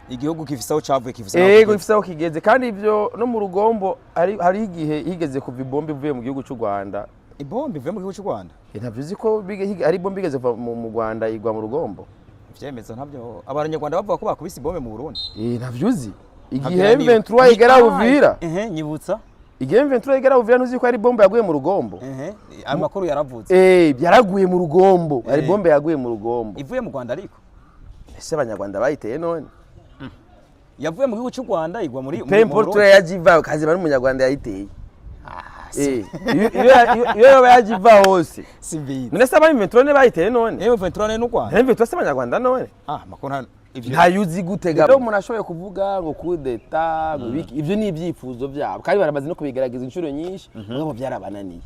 Igihugu gifise aho cavuye, gifise n'aho Ego, kigeze. gifise aho kigeze. Kandi ivyo no mu Rugombo hari igihe higeze kuva ibombe ivuye mu gihugu cy'u Rwanda. Ibombe ivuye mu gihugu cy'u Rwanda? Ntabyo uzi ko hari ibombe igeze kuva mu Rwanda igwa mu Rugombo? Ivyemeza ntabyo. Abanyarwanda bavuga ko bakubise ibombe mu Burundi. Ntabyo uzi? Igihe Ntabyo niyo. M23 igera Uvira. Ehe, nyibutsa. Igihe M23 igera Uvira, ntuzi ko hari bombe yaguye mu Rugombo? Ehe, amakuru yaravutse. Byaraguye mu Rugombo, hari bombe yaguye mu Rugombo. Ivuye mu Rwanda ariko. Ese Abanyarwanda bayiteye none? Yavuye mu gihugu cy'u Rwanda igwa muri Peu mu importe. Burundi. Yajiva kazi bari umunyarwanda yayiteye. Ah, Iyo yoba yajiva hose. Simbizi. None se aba M23 ne bayiteye none? M23 n'u Rwanda. M23 se Abanyarwanda none? Ah, amakuru ivyo Ntayuzi gutega rero umuntu ashoboye kuvuga ngo kudeta, ngo ibiki, ivyo ni ibyifuzo byabo kandi baramaze no kubigaragaza inshuro nyinshi, mugabo byarabananiye.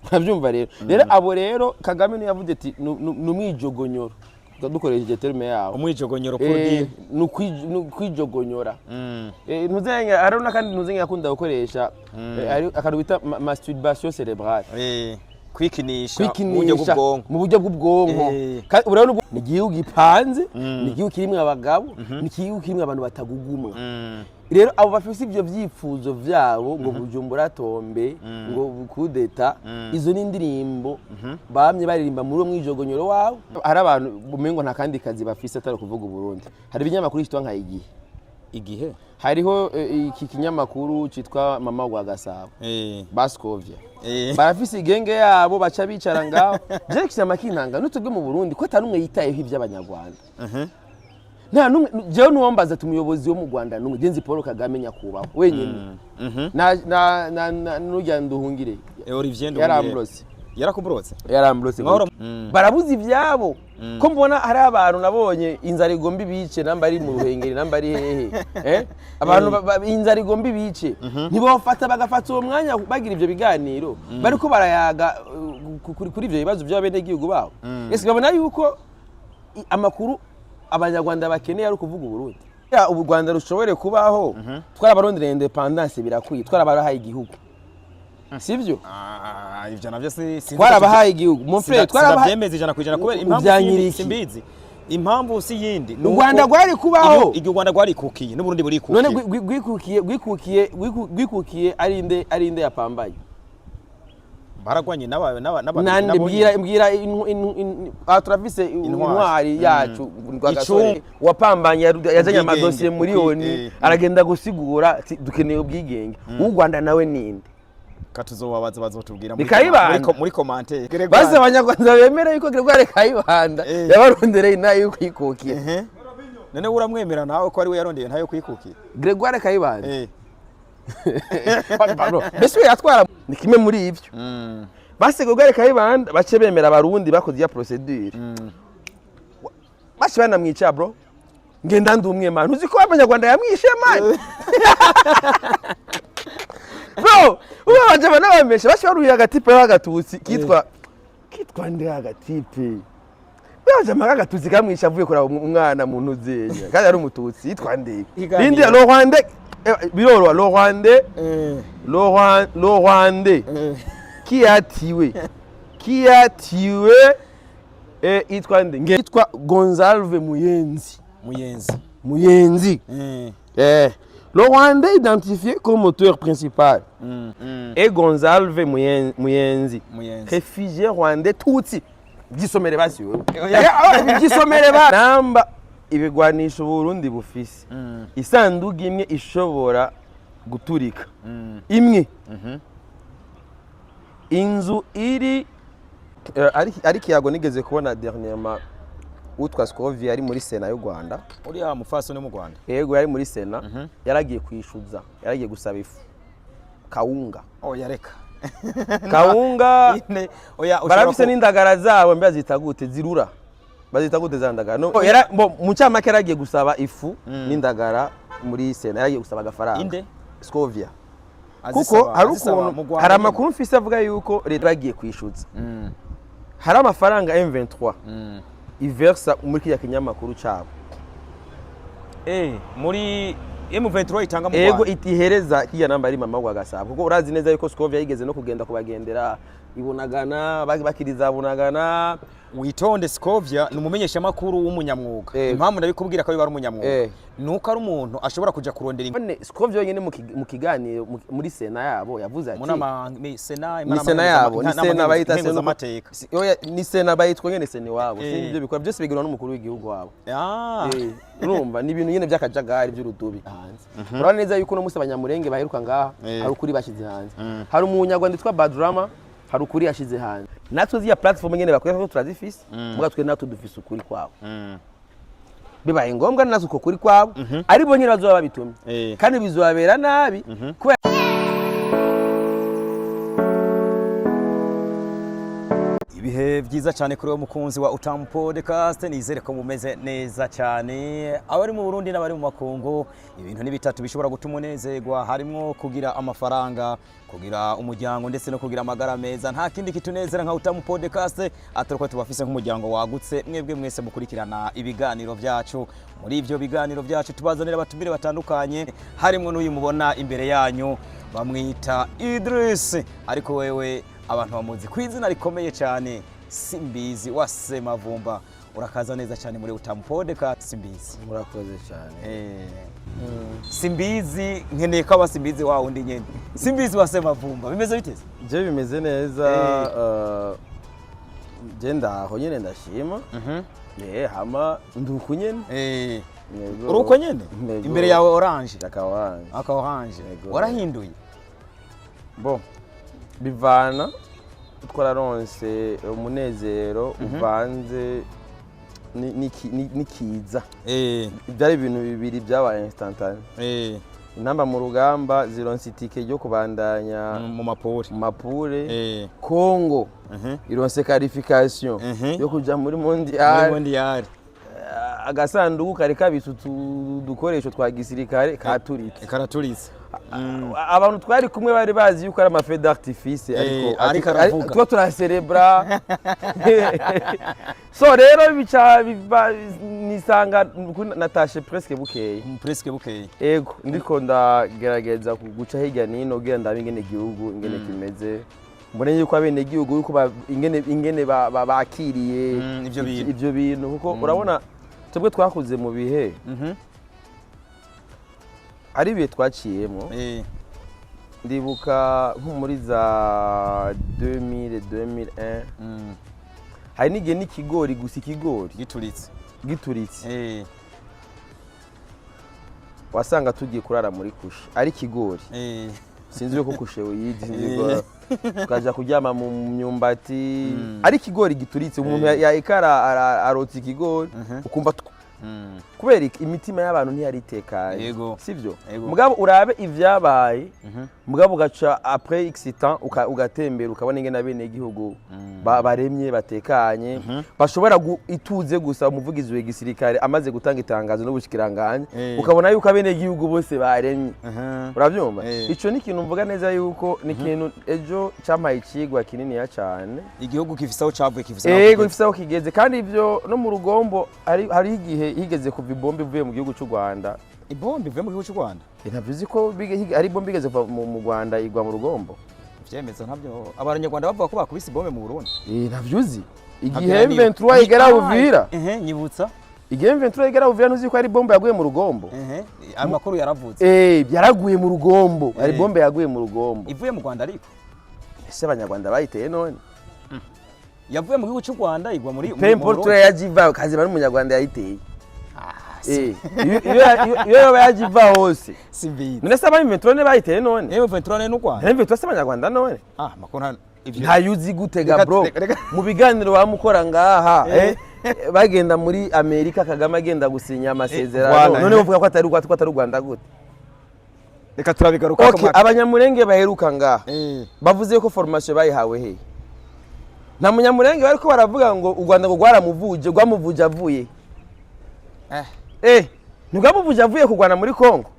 Urabyumva rero abo rero Kagame niyo yavuze ati: "Ni umwijogonyoro," dukoresheje terme yabo. Umwijogonyoro. Eh, kuri ni ukwijogonyora. Ntuzenge hariho n'akandi ntuzenge akunda gukoresha, hari akantu bita masturbation cérébrale. Kwikinisha mu buryo Kwikinisha bw'ubwonko. Mu buryo bw'ubwonko. Kandi urabona ni igihugu gipanze, ni igihugu kirimwo abagabo, ni igihugu kirimwo abantu batagugumwa. Rero abo bafise ivyo vyifuzo vyabo ngo Bujumbura tombe, ngo kudeta, izo ni indirimbo bamye baririmba muri uwo mwijogonyoro wabo. Hari abantu umengo nta kandi kazi bafise atari ukuvuga Uburundi. Hari ibinyamakuru cyitwa nka Igihe. Igihe. Hariho iki kinyamakuru cyitwa Mama wa Gasabo, Baskovia. Barafise igenge yabo baca bicara ngaho. Je kisama kintanga nutubwe mu Burundi ko atari umwe yitayeho iby'Abanyarwanda. Nta numwe. Jewe nuwambaza ati umuyobozi wo mu Rwanda numwe genzi Paul Kagame nyakubahwa wenyine na nurya Nduhungire. Olivier Nduhungirehe. Yarambrose. Yarakuburotse. Yarambrose. Mahoro. Barabuze ivyabo ko mbona hari abantu nabonye inzara igomba ibice, namba ari mu Ruhengeri, namba ari hehe, abantu inzara igomba ibice, ntibofata bagafata uwo mwanya bagira ivyo biganiro bariko barayaga kuri ivyo bibazo by'abenegihugu babo. Ese babona yuko amakuru Abanyarwanda bakeneye ari ukuvuga Uburundi? Ya, ubu Rwanda rushobore kubaho, twarabarondera indépendance, birakwiye, twarabahaye igihugu, sivyo? Ah, ivyo navyo si sinzi. Twarabahaye igihugu, mon frère, twarabahaye. Sinavyemeza 100% kubera impamvu si Uvyanyira yindi, iki? Simbizi. Impamvu si yindi ni U Rwanda uko rwari kubaho. Igihe u Rwanda rwarikukiye n'Uburundi burikukiye. None rwikukiye ari nde yapambaye? Baragwanye n'aba Nande? nabo Mbwira, mbwira aha turafise Intwari. intwari yacu Rwagasore Icumbi. wapambanye, yazanye Ubwigenge. amadosiye muri ONU, aragenda gusigura ati dukeneye ubwigenge. Uw'u Rwanda nawe ninde? Katuzobabaza, bazotubwira Ni Kayibanda. muri commentaire. Basi Abanyarwanda bemere yuko Gregoire Kayibanda yabarondereye inayo yo kwikukira. Ehe. None uramwemera nawe ko ari we yarondeye ntayo kwikukira? Gregoire Kayibanda. Pardon. Mbese we yatwara ni kimwe muri ivyo. Basi Gregoire Kayibanda bace bemera Abarundi bakoze iya procédure, bace banamwica. Bro, ngenda ndi umwe man, uzi ko Abanyarwanda yamwishe man? Bro, ubu baje banabamesha, bace baruye agatipe k'agatutsi kitwa nde agatipe baje amaga agatutsi kamwishe avuye kuraba umwana mu ntuzenya kandi ari Umututsi yitwa nde? Iganiro. Rindi le Rwandais, biroroha, le Rwandais, le Rwandais qui a tué yitwa nde? Yitwa Gonzalve Muyenzi. Muyenzi. Muyenzi. Le Rwandais identifié comme auteur principal est Gonzalve Muyenzi, Muyenzi. réfugié rwandais tutsi. Byisomere basi wewe. Byisomere ba namba ibigwanisho Burundi bufise, isanduku imwe ishobora guturika imwe inzu iri ari kiyago nigeze kubona dernièrement utwa Scovia ari muri Sena y'u Rwanda. Uriya mufasoni wo mu Rwanda? Yego, yari muri Sena, yaragiye kwishuza, yaragiye gusaba ifu kawunga. Oya, reka. Kawunga. Ine, oya, ushobora Barafise n'indagara zabo, mbe bazita gute zirura, bazita gute za ndagara? No, bo, mu ncamake yaragiye gusaba ifu n'indagara muri Sena, yaragiye gusaba agafaranga. Inde? Scovia. Azisaba- Kuko hari azisaba ukuntu mu Rwanda hari nyene. amakuru mfise avuga yuko leta bagiye kwishuza, hari amafaranga M23 iversa muri kiriya kinyamakuru cabo. Muri M23 itanga mu Ego. Rwanda. Itihereza kiriya namba ari mama wa Gasabo, kuko urazi neza yuko Scovia yigeze no kugenda kubagendera. Ibunagana, bakiriza Bunagana. Witonde, Scovia ni umumenyeshamakuru w'umunyamwuga. Impamvu ndabikubwira ko biba ari umunyamwuga nuko ari umuntu ashobora kuja kurondera None Scovia yonyene mu kiganiro muri sena yabo yavuze ati mu nama sena. Ni sena yabo, ni sena bayita sena z'amateka. Oya, ni sena bayitwa nyene sena iwabo. Sinzi ibyo bikora byose bigirwa n'umukuru w'igihugu wabo. Urumva ni ibintu nyene by'akajagari by'urudubi hanze. Urabona neza yuko uno munsi Abanyamurenge baheruka ngaha hari ukuri bashize hanze, hari umunyarwanda witwa Badrama, hari ukuri yashize hanze. Natwe ziriya platform nyene bakoresha ko turazifise, muga twe natwe dufise ukuri kwabo. Bibaye ngombwa natwe uko kuri kwabo ari bo nyene bazoba babitumye kandi bizobabera nabi kubera Ibihe byiza cyane kuri uwo mukunzi wa Utamu Podcast. Nizere ko mumeze neza cyane, abari mu Burundi n'abari mu makungu. Ibintu ni bitatu bishobora gutuma unezerwa, harimo kugira amafaranga, kugira umuryango, ndetse no kugira amagara meza. Nta kindi kitunezera nka Utamu Podcast atari uko tubafise nk'umuryango wagutse. Mwebwe mwese mukurikirana ibiganiro byacu, muri ibyo biganiro byacu tubazanira abatumire batandukanye, harimo n'uyu mubona imbere yanyu, bamwita Idris, ariko wewe abantu bamuzi ku izina rikomeye cyane, Simbizi wa Semavumba. Urakaza neza cyane muri Utamu Podcast, Simbizi. Murakoze cyane. Simbizi, nkeneye ko aba Simbizi wa wundi nyene, Simbizi wa Semavumba. Bimeze biteze? Je bimeze neza. Je ndaho nyene, ndashima. Hama nduku nyene. Yego. Uri uko nyene? Yego. Imbere yawe orange. Aka orange. Aka orange. Yego. Warahinduye? Bon, bivana, twararonse umunezero uvanze n'ikiza. Byari ibintu bibiri byabaye instantané. Intamba mu rugamba zironse itike ryo kubandanya mu mapuri mu mapure. Congo ironse qualification yo kuja muri muri mondial. Mondial. Agasanduku kari kabitse utu dukoresho twa gisirikare katuritse. Karaturitse. Abantu twari kumwe bari bazi yuko ari ama feux d'artifice, ariko ariko aravuga. Tuba turaserebra. So rero bica nisanga natashe presque bukeye. Presque bukeye. Ego, ndiko ndagerageza guca hirya nino kugira ndabe ingene igihugu ingene kimeze, mbone yuko abenegihugu yuko ingene bakiriye ivyo bintu. Ivyo bintu, kuko urabona twebwe twakuze mu bihe ari ibihe twaciyemo. Ndibuka nko muri za 2000, 2001, hari n'igihe n'ikigori gusa, ikigori gituritse, gituritse, wasanga tugiye kurara muri couche ari ikigori. Sinzi yuko couche uyizi, sinzi ko tukaja kuryama mu myumbati ari ikigori gituritse. Umuntu yariko arotsa ikigori, ukumva kubera iki? Imitima y'abantu ntiyari itekanye. Sivyo? Yego. Mugabo urabe ivyabaye, mugabo ugaca après x temps ugatembera, ukabona ingene abenegihugu baremye, batekanye, bashobora ituze gusa umuvugizi wa gisirikare amaze gutanga itangazo n'ubushikiranganje, ukabona yuko abenegihugu bose baremye. Urabyumva? Ico ni ikintu mvuga neza yuko ni ikintu ejo campaye icigwa kininiya cane. Igihugu gifise aho cavuye, gifise aho Ego, kigeze. gifise aho kigeze. Kandi ivyo no mu rugombo hari igihe higeze kuva ibombe ivuye mu gihugu c'u Rwanda. Ibombe ivuye mu gihugu cy'u Rwanda? Ntabyo uzi ko hari ibombe igeze kuva mu Rwanda igwa mu rugombo? Vyemeza ntabyo. Abanyarwanda bavuga ko bakubise ibombe mu Burundi. Ntabyo uzi? Igihe Ntabyo. M23 igera Uvira, Nyibutsa. igihe M23 igera Uvira, ntuzi ko hari bombe yaguye mu rugombo? Amakuru yaravutse. Yaraguye mu rugombo, hari bombe yaguye mu rugombo. Ivuye mu Rwanda ariko. Ese Abanyarwanda bayiteye none? Yavuye mu gihugu cy'u Rwanda igwa muri Peu mu importe. Burundi. Yajiva kazi bari umunyarwanda yayiteye. Iyo yoba yajiva hose. Simbizi. None se aba M23 ne bayiteye none? Yewe, 23 n'u Rwanda. M23 se Abanyarwanda none? Ah, makuru nta ivyo. Ntayuzi gutega. Bro, mu biganiro bamukora ngaha, bagenda muri Amerika, Kagame agenda gusinya amasezerano, Voilà. none bavuga ko atari ko atari u Rwanda gute? Reka turabigaruka. Okay, Abanyamurenge baheruka ngaha bavuze ko formation bayihawe he? Nta munyamurenge bariko baravuga ngo u Rwanda ngo rwaramuvuje, rwamuvuje avuye ntirwamuvuje avuye kurwana muri Congo.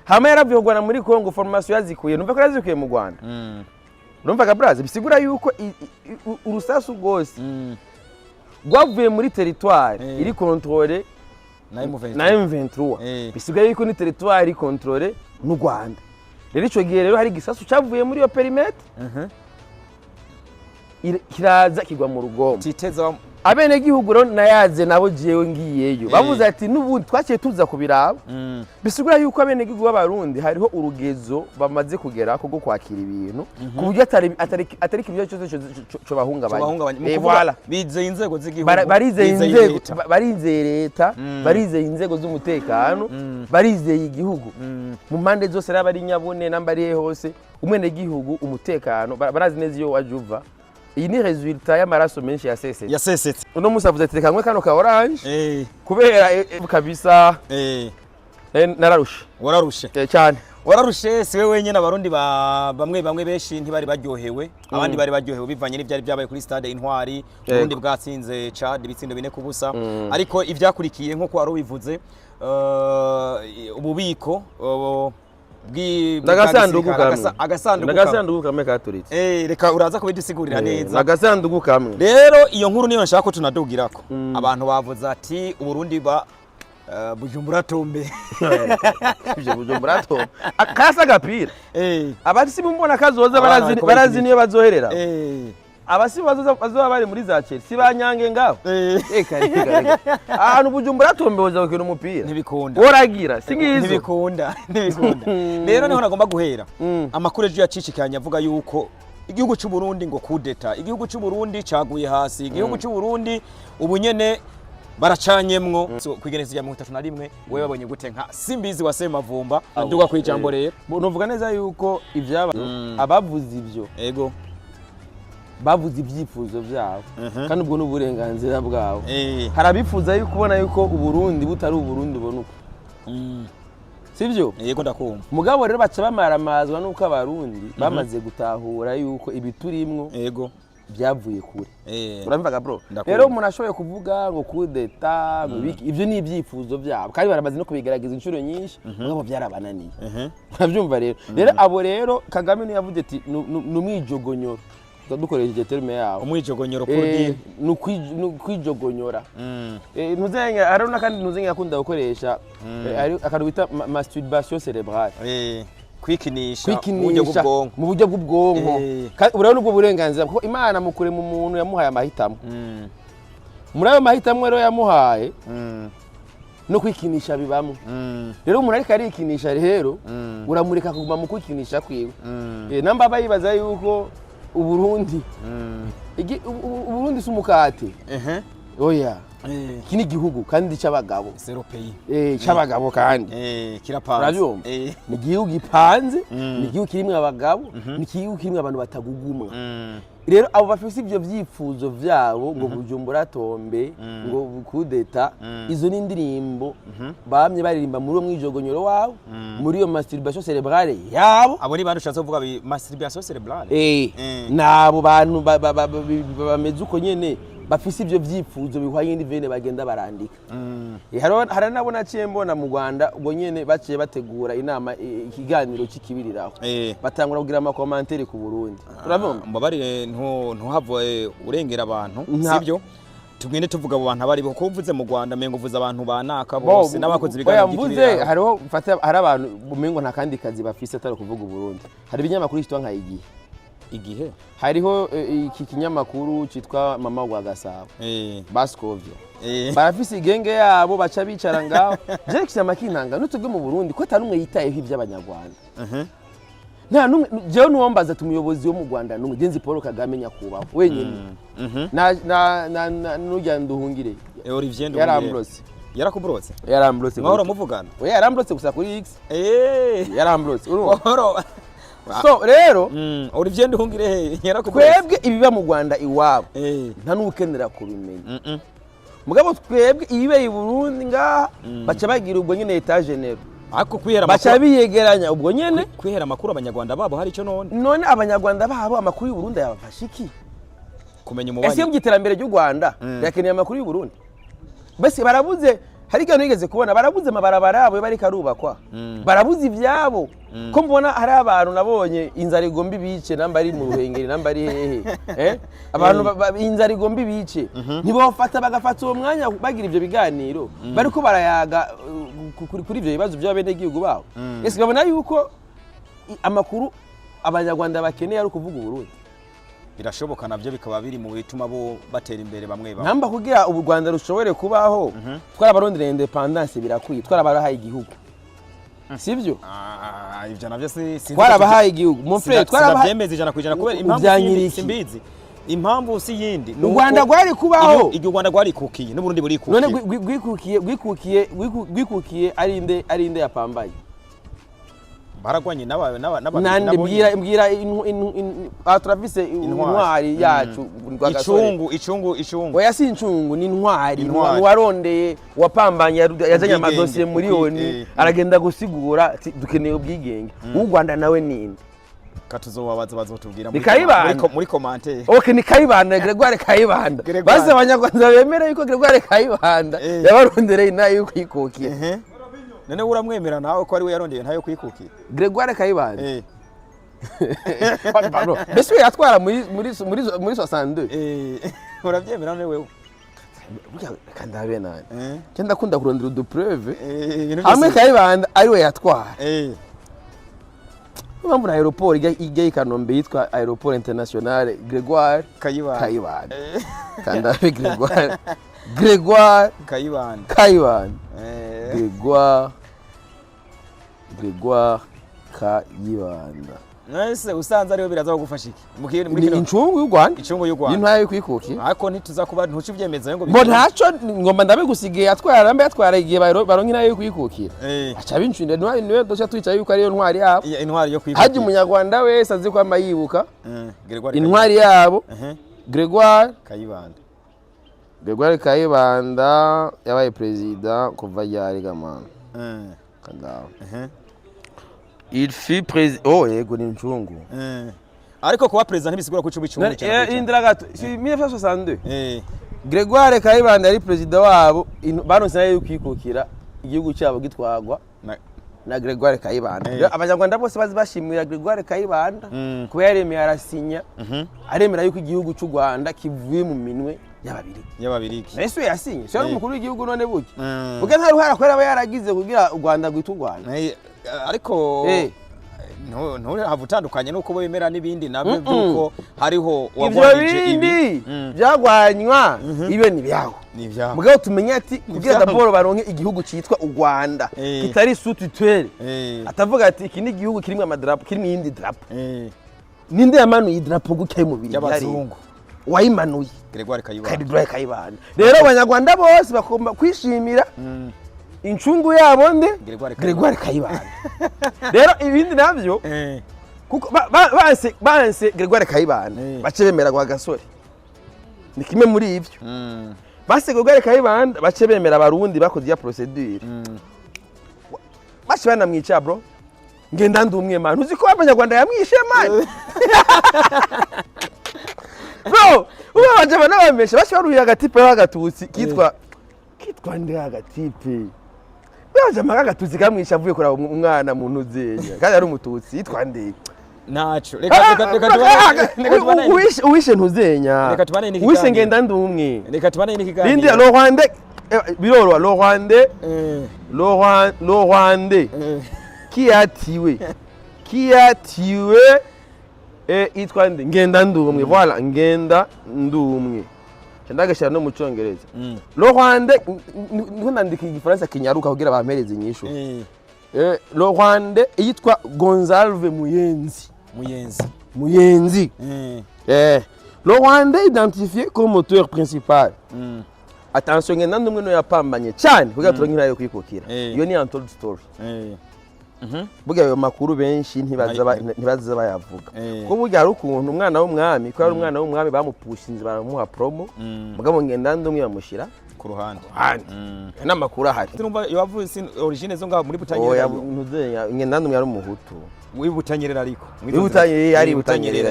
Hama yaravuye kurwana muri Congo, formation yazikuye, numva ko yazikuye mu Rwanda. Urumva braza, bisigura yuko urusasu rwose rwavuye muri territoire iri contrôlée na M23. Na M23. Bisigaye yuko ni territoire iri contrôlée n'u Rwanda. Rero ico gihe rero hari igisasu cavuye muri iyo périmètre. Kiraza kigwa mu rugombo. Titeza. Abenegihugu rero nayaze nabo, jewe ngiyeyo, bavuze ati n'ubundi twaciye tuza kubiraba. Bisigura yuko abenegihugu b'Abarundi hariho urugezo bamaze kugera rwo kwakira ibintu, ku buryo atari ikintu cyose co bahungabanya. Bahungabanya. Mu Voilà. kuvuga bizeye inzego z'igihugu, Barizeye bizeye inzego, leta. barizeye leta, barizeye inzego z'umutekano, barizeye igihugu mu mpande zose, n'aba ari Nyabune n'amba ari hehe hose. Umwenegihugu umutekano barazi neza iyo waje uva. Iyi ni résultat y'amaraso menshi yasesetse. Yasesetse. Uno musi avuze ati reka nywe kano ka orange kubera kabisa nararushe. Wararushe. Cyane. Wararushe, siwe wenyine. Abarundi bamwe bamwe benshi ntibari baryohewe, abandi bari baryohewe bivanye n'ibyari byabaye kuri stade Intwari. Uburundi bwatsinze Chad ibitsindo 4-0, ariko ivyakurikiye, nk'uko wari ubivuze, ububiko bwa N'agasanduku gisirikare, kamwe. Agasanduku kamwe. N'agasanduku kamwe katuritse. Reka uraza kubidusigurira neza. N'agasanduku kamwe. Rero iyo nkuru niyo nshaka ko tunadugirako. Abantu bavuze ati Uburundi ba Bujumbura tombe. Ivyo Bujumbura to akasa agapira. Abasi mumbona kazoza Abana barazi, bariko barazi bayikinisha. niyo bazoherera. Abasi bazoza bazoba bari muri za Chelsea banyange ngaho. Reka reka reka, ahantu Bujumbura tombe boza gukina umupira? Ntibikunda. Woragira singizo. Ntibikunda, ntibikunda. Rero niho nagomba guhera. Amakuru ejo yacicikanye avuga yuko igihugu cy'u Burundi ngo kudeta, igihugu cy'u Burundi caguye hasi, igihugu cy'u Burundi ubu nyene baracanyemwo. So, kwigenezo rya 31, wewe babonye gute nka Simbizi wa Semavumba? Nduga ku ijambo rero. Novuga neza yuko ivyaba abavuze ivyo bavuze ibyifuzo byabo, kandi ubwo ni uburenganzira bwabo. Hari abifuza yuko ubona yuko Uburundi butari Uburundi ubona uko, sibyo? Yego, ndakumva. Mugabo rero baca bamaramazwa n'uko Abarundi bamaze gutahura yuko ibiturimwo byavuye kure. Urabivuga, bro. Ndakumva. Rero umuntu ashoboye kuvuga ngo kudeta, ngo ibiki, ibyo ni ibyifuzo byabo, kandi baramaze no kubigaragaza inshuro nyinshi, mugabo byarabananiye. Urabyumva rero. Rero abo rero, Kagame niyo yavuze ati "Ni umwijogonyoro", dukoresheje terme yawo. Umwijogonyoro. Eh, Pour ni ukwijogonyora. Ntuzenge hariho n'akandi ntuzenge akunda gukoresha, hari akantu bita masturbation cérébrale. Kwikinisha mu buryo Kwikinisha bw'ubwonko. Mu buryo bw'ubwonko. Kandi ubu rero nubwo burenganzira, kuko Imana mu kurema umuntu yamuhaye amahitamo. Muri ayo mahitamo rero yamuhaye, no kwikinisha bibamo. Rero umuntu ariko arikinisha rero, uramureka kuguma mu kwikinisha kwiwe. Namba aba yibaza yuko Uburundi Uburundi si umukate. Oya. Iki ni igihugu kandi c'abagabo. C'est le pays. C'abagabo kandi. Kirapanze. Urabyumva? Ni igihugu gipanze, ni igihugu kirimwo abagabo, ni igihugu kirimwo abantu batagugumwa. Rero abo bafise ivyo vyifuzo vyabo ngo Bujumbura tombe, ngo kudeta, izo ni indirimbo bamye baririmba muri uwo mwijogonyoro wabo, muri iyo masturbation cérébrale yabo. Abo ni bande ushatse kuvuga masturbation cérébrale? Nabo bantu bameze uko nyene, bafise ivyo vyifuzo bihwanye n'ivene bagenda barandika. Hari nabo naciye mbona mu Rwanda ubwo nyene baciye bategura inama, ikiganiro c'ikibiriraho, batangura kugira ama commentaires ku Burundi, urabona? Mbabarire, ntuhave urengera abantu. Sibyo, tugende tuvuga abo bantu abari bo, kuko uvuze mu Rwanda mengo uvuze abantu banaka bose n'abakoze Oya, ibiganiro mvuze by'ikibiriraho. Hariho mfate, hari abantu umengo nta kandi kazi bafise atari kuvuga Uburundi. Hari ibinyamakuru cyitwa nka Igihe. Igihe. Hariho iki kinyamakuru cyitwa Mama wa Gasabo, Bascovia. Barafise igenge yabo baca bicara ngaho. Je kisama kintanga nutubwe mu Burundi ko atari umwe yitayeho iby'Abanyarwanda. Nta numwe. Jewe nuwambaza ati umuyobozi wo mu Rwanda numwe genzi Paul Kagame nyakubahwa wenyine, na nujya Nduhungire. Olivier Nduhungirehe. Yarambrose. Yarakubrotse? Yarambrose. Mwahora muvugana? Oya, yarambrose gusa kuri X. Yarambrose, urumva? Wahora So rero Olivier Nduhungirehe yarakubrotse. twebwe ibiba mu Rwanda iwabo nta n'ukenera kubimenya. Mugabo twebwe ibibeye i Burundi ngaha baca bagira ubwo nyene état général. Ariko kwihera Baca amakuru, biyegeranya ubwo nyene. Kwihera amakuru Abanyarwanda babo hari icyo none? None Abanyarwanda babo amakuru y'u Burundi yabafasha iki? Kumenya Ese umubanyi. iyo iterambere ry'u Rwanda rirakeneye amakuru y'u Burundi? Mbese barabuze, hari igihe nigeze kubona barabuze amabarabara yabo bariko arubakwa, barabuze ivyabo. Ko mbona hari abantu nabonye inzara igomba ibice, namba ari mu Ruhengeri, namba ari hehe, abantu inzara igomba ibice, ntibofata bagafata uwo mwanya bagira ivyo biganiro bariko barayaga kuri ivyo bibazo by'abenegihugu babo? Ese babona yuko amakuru Abanyarwanda bakeneye ari ukuvuga Uburundi? Birashoboka, navyo bikaba biri mu bituma bo batera imbere bamwe bamwe. Namba kugira ubu Rwanda rushobore kubaho, twarabarondera indépendance, birakwiye, twarabahaye igihugu, sivyo? Ah, ivyo navyo si sinzi. Twarabahaye igihugu, mon frère, twarabahaye. Sinavyemeza 100% kubera impamvu si Uvyanyira yindi, iki? Simbizi impamvu si yindi ni U Rwanda uko rwari kubaho. Igihe u Rwanda rwarikukiye n'Uburundi burikukiye. None rwikukiye ari inde yapambaye? Baragwanye n'aba Nande? nabo. Mbwira, aha turafise Intwari. intwari yacu Rwagasore. Icungu, icungu, icungu. Oya, si incungu, ni intwari. Intwari. Warondeye, wapambanye, yazanye Ubwigenge. amadosiye miliyoni, aragenda gusigura ati dukeneye ubwigenge. Uw'u Rwanda nawe ninde? Katuzobabaza, bazotubwira Ni Kayibanda. muri commentaire. Ok, ni Kayibanda, Gregoire Kayibanda. Gregoire. Basi Abanyarwanda bemere yuko Gregoire Kayibanda yabarondereye inayo yo kwikukira. Ehe, none uramwemera nawe ko ari we yarondeye ntayo kwikukira? Gregoire Kayibanda. Pardon. Mbese we yatwara muri 62? Eh, urabyemera none wewe? Burya reka ndabe nani. Cyo ndakunda kurondera udupreuve. Ibintu Hamwe byose. Kayibanda ari we yatwara. Niyo mpamvu na aéroport ijya i Kanombe yitwa Aéroport International Gregoire Kayibanda. Kayibanda. Kandabe Gregoire Kayibanda. Kayibanda. Gregoire Kayibanda. Nese usanze ariwe, biraza kugufasha iki muri Ni kino incungu y'u Rwanda. Incungu y'u Rwanda. Y'intwari yo kwikukira. Ariko ntituza kuba ntuce ubyemeza ngo Ngo ntaco, ngomba ndabigusigiye, yatwara mbe yatwara igihe baronka inayo yo kwikukira. Aca bincunde ntwari niwe duca twicaye yuko ariyo ntwari yabo. Iya, intwari yo kwikukira. Hajya umunyarwanda wese azi ko ama yibuka Gregoire intwari yabo. Kayibanda. Gregoire Kayibanda. Gregoire Kayibanda yabaye perezida kuva ryari gamana? Kandaho. Il fut président. Oh yego, ni incungu. Ariko kuba perezida ntibisigura ko uca uba icungu 100%. Indira gato, si 1962. Gregoire Kayibanda yari perezida wabo, baronse nayo yo kwikukira, igihugu cyabo gitwagwa na Gregoire Kayibanda. Rero Abanyarwanda bose bazi bashimira Gregoire Kayibanda kuba yaremeye arasinya, aremera yuko igihugu cy'u Rwanda kivuye mu minwe y'Ababirigi. Y'Ababirigi. Ese yasinye, si yari umukuru w'igihugu? None buke buke nta ruhara kubera aba yaragize kugira u Rwanda rwitwa u Rwanda. Ariko ntuhava utandukanye n'uko bemera n'ibindi nabyo by'uko hariho Ibyo uwagwanije ibi. bindi byagwanywa, ibyo ni ibyago. Ni ibyabo. Mugabo tumenye ati kugira Ivyabo. d'abord baronke igihugu cyitwa u Rwanda kitari sous tutelle, atavuga ati iki ni igihugu kirimo amadarapo, kirimo iyindi drapo. Ninde yamanuye idarapo gutya y'umubiri? Y'abazungu. Wayimanuye? Gregoire Kayibanda. Gregoire Kayibanda. Rero Abanyarwanda bose bagomba kwishimira incungu yabo nde? Gregoire Kayibanda. Gregoire Kayibanda. Rero ibindi navyo, kuko banse Gregoire Kayibanda, bace bemera kwa Gasore, ni kimwe muri ivyo. Base Gregoire Kayibanda, bace bemera Abarundi bakoze ya procédure, bace banamwica. Bro, ngenda ndumwe man, uzi ko Abanyarwanda yamwishe man? Bro, ubu baje banabamesha, bace baruye agatipe k'agatutsi kitwa nde? Agatipe baje amaga agatutsi kamwisha avuye kuraba umwana mu ntuzenya, kandi ari Umututsi, yitwa nde? Naco reka Uwishe ntuzenya. Reka tubane n'ikiganiro. Uwishe ngenda ndumwe. Reka tubane n'ikiganiro. Rindi le Rwandais, biroroha, le Rwandais, le Rwandais qui a tué yitwa nde? Ngenda ndumwe, voilà, ngenda ndumwe. Ndagashyira no mu Cyongereza. Le Rwandais, niho nandika Igifaransa kinyaruka kugira bampereze inyishu. Le Rwandais yitwa Gonzalve Muyenzi. Muyenzi. Muyenzi. Le Rwandais identifié comme auteur principal. Attention, ngenda ndumwe no yapambanye cyane kugira turonke intara yo kwikukira. Iyo ni untold story. Burya ayo makuru benshi ntibaza bayavuga. Kuko burya hari ukuntu umwana w'umwami, ko yari umwana w'umwami, bamupushinze, baramuha promo. Mugabo ngenda ndumwe bamushyira ku ruhande. Ahandi. Ayo ni amakuru ahari. Sinumva yavuze origine zo ngaho muri Butanyerera. Oya, ntuzenya, ngenda ndumwe yari Umuhutu. Muri Butanyerera ariko. Muri Butanyerera, yari Butanyerera,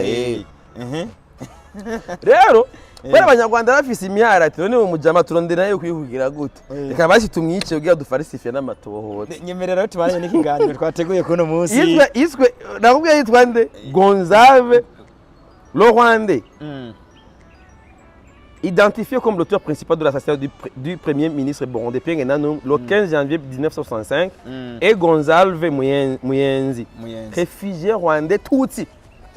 Rero kubera Abanyarwanda bafise imyara ati none mu mujama turondera nayo kwihugira gute? Reka basi tumwice kugira dufarisife n'amatohoza. Nyemerera rero tubanye n'ikiganiro twateguye kuno munsi. Yiswe, nakubwiye yitwa nde? Gonzalve, le Rwandais identifié comme l'auteur principal de l'assassinat du premier ministre burundais Pierre Ngendandumwe le 15 janvier 1965 et Gonzalve Muyenzi, Muyenzi. Réfugié rwandais tutsi.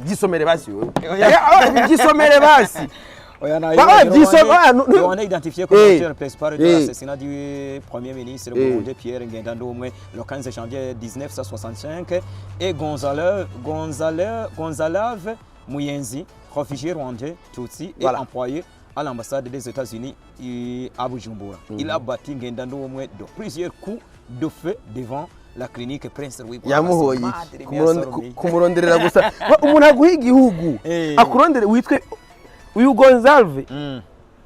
Gisomere basi wewe. Oya. Gisomere basi. Oya, na Bah, ouais, ah, Rwanda identifié comme l'auteur principal de l'assassinat du Premier ministre burundais Pierre Ngendandumwe le 15 janvier 1965 et Gonzalve Muyenzi, réfugié rwandais Tutsi et employé à l'ambassade des États-Unis à Bujumbura. Il a battu Ngendandumwe de plusieurs coups de feu devant la clinique Prince Louis. Yamuhoye iki? Madre mia, Salomé. Kumuronderera gusa. Umuntu aguha igihugu, akurondere witwe uyu Gonzalve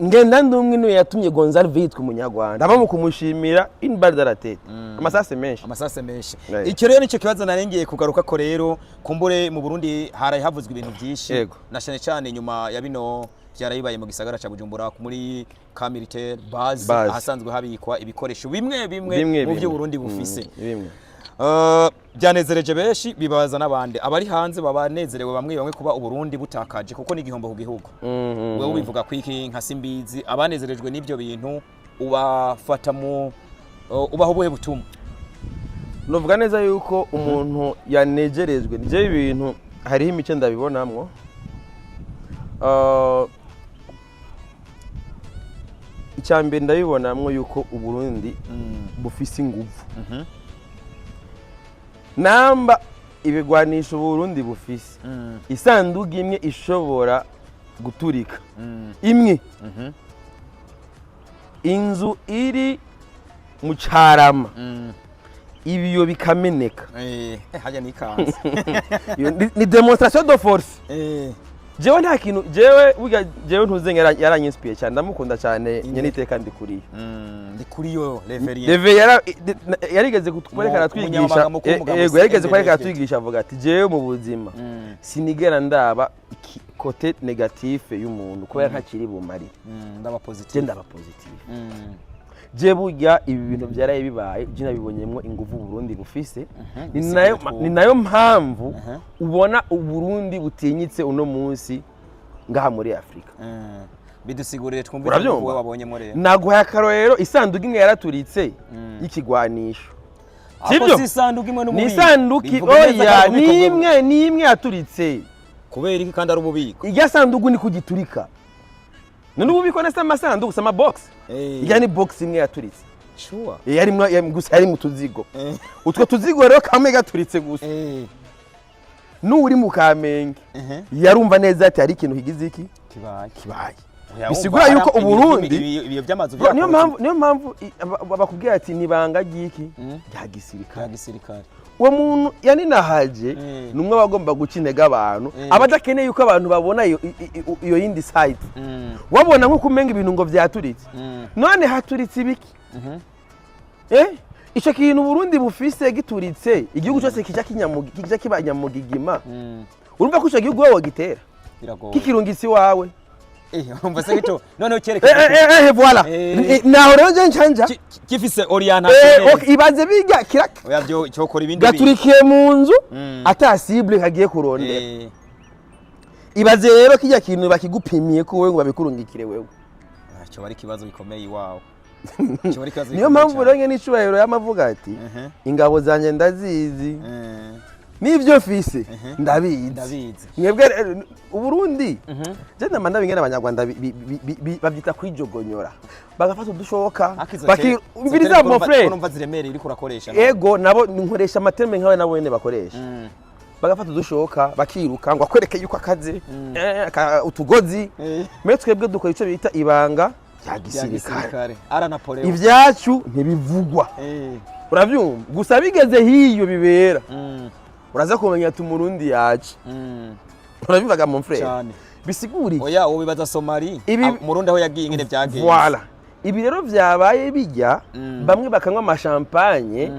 Ngendandumwe, niwe yatumye Gonzalve yitwa umunyarwanda. Aba mu kumushimira, une balle dans la tête, amasase menshi. Amasase menshi. Icyo rero nicyo kibazo narengeye kugaruka ko. Rero kumbure mu Burundi haraye havuzwe ibintu byinshi, na cyane cyane nyuma ya bino byarabibaye mu gisagara ca Bujumbura muri camp militaire base, Base. ahasanzwe habikwa ibikoresho bimwe bimwe Bimwe mu bimwe. byo Burundi bufise. Bimwe. Byanezereje benshi, bibabaza n'abandi. Abari hanze babanezerewe bamwe bamwe kuba Uburundi butakaje, kuko ni igihombo ku gihugu. Wewe ubivuga kwiki nka Simbizi? Abanezerejwe n'ibyo bintu ubafata mu ubaho ubuhe butumwa? Novuga neza yuko umuntu yanegerejwe nibyo ibintu, hariho imice ndabibonamwo. Icya mbere ndabibonamwo yuko Uburundi bufise inguvu. Namba ibigwanisho Uburundi bufise, isanduku imwe ishobora guturika imwe, inzu iri mu Carama, ibiyo bikameneka. Hajya nikanze. Iyo ni démonstration de force. Jewe nta kintu, jewe burya jewe ntuzenga yaranyinspiye cyane, ndamukunda cyane. Nyene iteka Ndikuriyo. Ndi kuri yo Reverien. Reve yarigeze kutwereka, aratwigisha. Umunyamabanga mukuru w'umugabo Yego, yarigeze kwereka, CNDD. aratwigisha, avuga ati: "Jewe mu buzima sinigera ndaba côté négatif y'umuntu kubera ntakiri bumarire." Ndaba Je positive. ndaba positif. Je burya ibi bintu byaraye bibaye, je nabibonyemwo inguvu Burundi bufise. Ni nayo Bisigure. Ni nayo mpamvu ubona Uburundi butinyitse uno munsi ngaha muri Afurika. Bidusigurire twumve. Urabyumva? Wowe wabonyemo rero. Naguhaye akarorero, isanduku imwe yaraturitse y'ikigwanisho. Ako Sibyo? si isanduku imwe Ni n'ububiko. isanduku. Bivuga neza ko Oya, ari ububiko. ni imwe, ni imwe yaturitse. Kubera iki kandi ari ububiko? Irya sanduku ni kugiturika none ububiko nese amasanduku si amabox? Irya ni box imwe yaturitse. Sure. Yarimwo gusa yari mu tuzigo. Utwo tuzigo rero kamwe gaturitse gusa, n'uri mu Kamenge yarumva neza ati hari ikintu kigize iki. Kibaye. Kibaye. Oya, Bisigura wumva yuko hari ibiyo by'amazu Niyo byakorotse. mpamvu, niyo mpamvu bakubwira ati nibanga ry'iki rya gisirikare. Bya gisirikare. Uwo muntu yaninahaje ni umwe aba agomba guca intege abantu, aba adakeneye yuko abantu babona iyo iyo yindi side. Wabona nk'uko umenga ibintu ngo vyaturitse. None haturitse ibiki? Ico kintu Burundi bufise gituritse, igihugu cyose kija kiba nyamugigima. Urumva ko ico gihugu wowe wogitera? Biragoye. Kikirungitse iwawe. Urumva se gito noneho cyerekana Voilà. Naho rero je nshanja gifise orientation neza. Okay, ibaze bijya kira Oya, byo cyokora ibindi bintu. gaturikiye mu nzu ata cible kagiye kurondera. Ibaze rero kijya kintu bakigupimiye ko wewe ngo babikurungikire wewe. Ah, cyo bari ikibazo gikomeye iwawe. Cyo bari ikibazo Niyo gikomeye mpamvu cyane. rero nyene icubahiro yamavuga ati: "Ingabo zanjye ndazizi, n'ibyo mfise ndabizi." Ndabizi. Mwebwe rero, Uburundi, je ndama ndabingene abanyarwanda bavyita kwijogonyora, bagafata udushoka. Ariko izo umviriza izo mon frère. Urumva ziremereye uriko urakoresha. Ego, nabo nkoresha amaterme nkawe nabo nyene bakoresha. Bagafata udushoka bakiruka ngo akwereke yuko akaze, utugozi. Mais twebwe dukora ico bita ibanga rya Bya gisirikare. gisirikare. Ara Napoleon. Ivyacu ntibivugwa. Uravyumva? Gusa bigeze hiyo bibera, uraza kumenya ati umurundi yaje. Urabivaga mon frère? Cyane. Bisigura iki? Oya, uwo bibaza Somali. Umurundi aho yagiye ingene byagenze. Voilà, ibi rero vyabaye bijya, bamwe bakanywa amashampanye.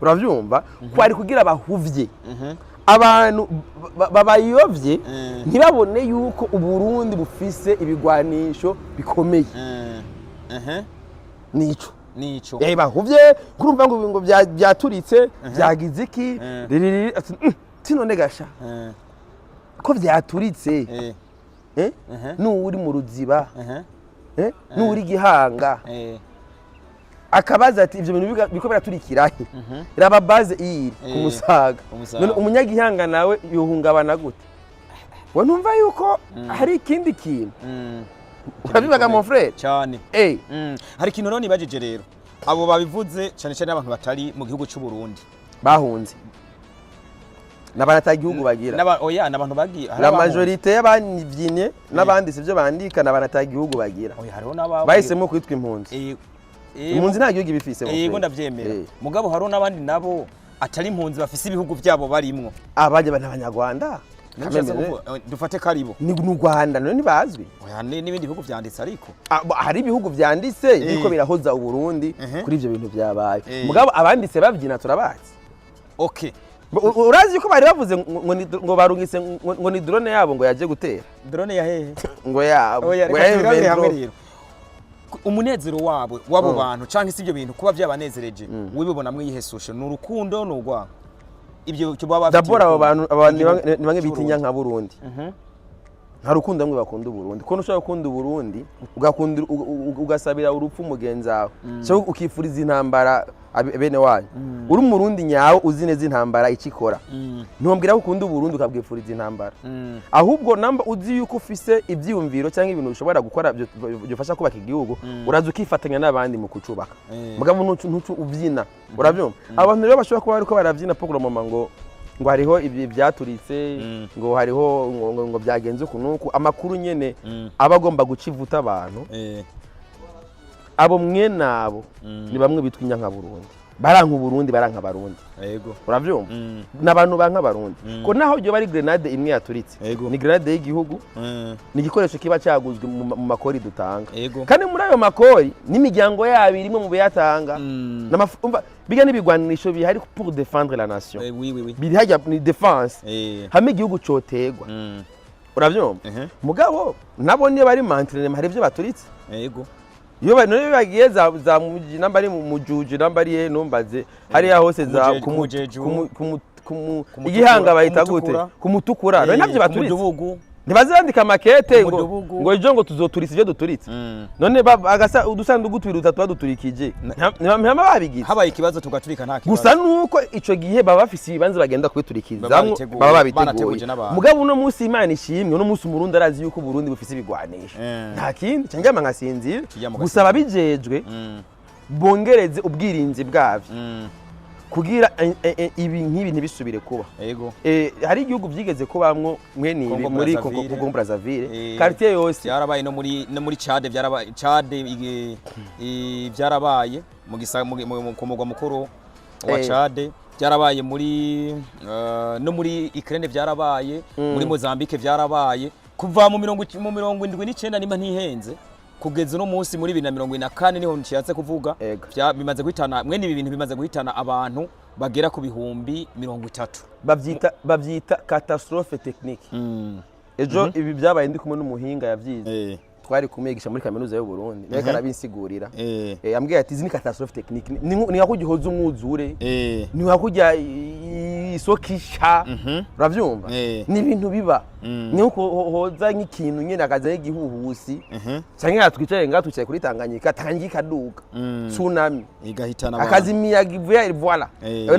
Uravyumva kwari kugira bahuvye abantu babayovye, ntibabone yuko Uburundi bufise ibigwanisho bikomeye. Nico. Nico. Bahuvye kurumva ngo byaturitse, byagize iki, ririri, ati: Tinone gasha ko vyaturitse." N'uwuri mu Ruziba, n'uwuri Gihanga, akabaza ati: "Ivyo bintu biriko biraturikira he?" Raba base iri ku Musaga. Ku Musaga. None umunyagihanga nawe yohungabana gute? We ntumva yuko hari ikindi kintu urabibaga, mon frère? Cyane. Hari ikintu rero nibajije rero, abo babivuze cyane cyane abantu batari mu gihugu cy'u Burundi. Bahunze n'abantu ata gihugu bagira. Oya, n'abantu bagiye, hari La abahunze. majorité y'ababyinye n'abanditse ibyo bandika n'abantu ata gihugu bagira. Oya, hariho n'ababo Bahisemo kwitwa impunzi. Impunzi nta gihugu ibifise, mon Yego, frère. ndavyemera. Mugabo hariho n'abandi nabo atari impunzi, bafise ibihugu byabo barimwo. Abajya n'abanyarwanda. Nishatse kuvuga, dufate karibo. Ni mu Rwanda none ntibazwi. Oya, n'ibindi bihugu vyanditse ariko. Ah, hari ibihugu vyanditse biriko birahoza Uburundi kuri ivyo bintu vyabaye. Mugabo abanditse bavyina turabazi. Urazi ko bari bavuze ngo barungitse ngo ni drone yabo ngo yaje gutera. Drone ya hehe? Ngo yabo. Oya, Ngo reka ya tubirabire hamwe M23. rero. Umunezero wabo w'abo bantu canke se ibyo bintu kuba byabanezereje, wibibona mwiyihe shusho? Ni urukundo, ni urwango, ibyo cyo baba bafitiye D'abord abo urukundo bantu, abo bantu ni igihugu bamwe c'Uburundi. bitinya nka Burundi. Nta rukundo bamwe bakunda Uburundi, kuko ntushobora gukunda Uburundi ugakunda ugasabira urupfu mugenzi wawe cyangwa ukifuriza intambara bene wanyu. Uri Umurundi nyawe, uzi neza intambara icyo ikora, ntiwambwira ko ukunda Uburundi ukabwifuriza intambara. Ahubwo namba uzi yuko ufise ibyiyumviro cyangwa ibintu ushobora gukora byofasha kubaka igihugu, uraza ukifatanya n'abandi mu kucubaka. Mugabo ntucu ubyina, urabyumva? Abantu rero bashobora kuba bariko barabyina pour le moment ngo hariho ibi byaturitse, ngo hariho ngo byagenze uku n'uku, amakuru nyene aba agomba guca ivuta abantu. Abo mwene abo ni bamwe bitwa inyankaburundi, baranka Uburundi, baranka Abarundi. Uravyumva? Ni abantu banka Abarundi, ko naho ryo bari grenade imwe yaturitse, ni grenade y'igihugu, ni igikoresho kiba cyaguzwe mu makori dutanga. Kandi muri ayo makori n'imiryango yabo irimo mu biyatanga. Umva, bijya n'ibigwanisho bihari pour défendre la nation. Oui, oui, oui. Biri hajya ni défense hamwe igihugu cotegwa. Uravyumva? Mugabo nabo niyo bari mu hari ibyo baturitse. Iyo none bagiye za muji, namba ari mu Mujuju, namba ari he, numbaze hariya hose za Kumujeju. Kumutukura, igihanga bayita gute? Kumutukura. Kumutukura none navyo baturitse. Kumudubugu. Ntibazandika makete ngo Kumudubugu. ngo ejo ngo tuzoturisa ibyo duturitse. None agasa udusanduku tubiri dutatu baduturikije, ntibama babigize. Habaye ikibazo tugaturika, nta kibazo. Gusa nuko ico gihe baba bafise ibibanza bagenda kubiturikizamwo. Baba babiteguye, Baba babiteguye. banateguje n'abantu. Mugabo uno munsi Imana ishimwe, uno munsi Umurundi arazi yuko Uburundi bufise ibigwanisho. Nta kindi canjyama nkasinzira. Turyama Gusa ugasinzira. ababijejwe bongereze ubwirinzi bwavyo kugira ibi nk'ibi ntibisubire kuba. Hari igihugu byigeze kubamwo mwene ibi Congo muri Brazzaville. Congo Brazzaville, quartier yose. Byarabaye no muri Chad, byarabaye Chad, byarabaye mu gisa ku mugwa mukuru wa Chad, byarabaye muri no muri Ukraine byarabaye, muri Mozambique byarabaye kuva mu 79 nimba ntihenze, kugeza uno munsi muri 2024 niho nshatse kuvuga. Bimaze guhitana, mwene ibi bintu bimaze guhitana abantu bagera ku 30,000. Babyita catastrophe technique. Ejo ibi byabaye ndi kumwe n'umuhinga yavyize, twari kumwigisha muri kaminuza y'u Burundi, nawe karabinsigurira. Ambwiye ati izi ni catastrophe technique, ni nka kurya uhoza umwuzure, ni nka kurya isoko isha, uravyumva? Ni ibintu biba, ni nko hoza nk'ikintu nyene akaza nk'igihuhusi, canke yatwicaye ngaha, twicaye kuri Tanganyika, Tanganyika ikaduga, tsunami, Igahitana abantu. Akaza imiyaga ivuye, voilà. Ayo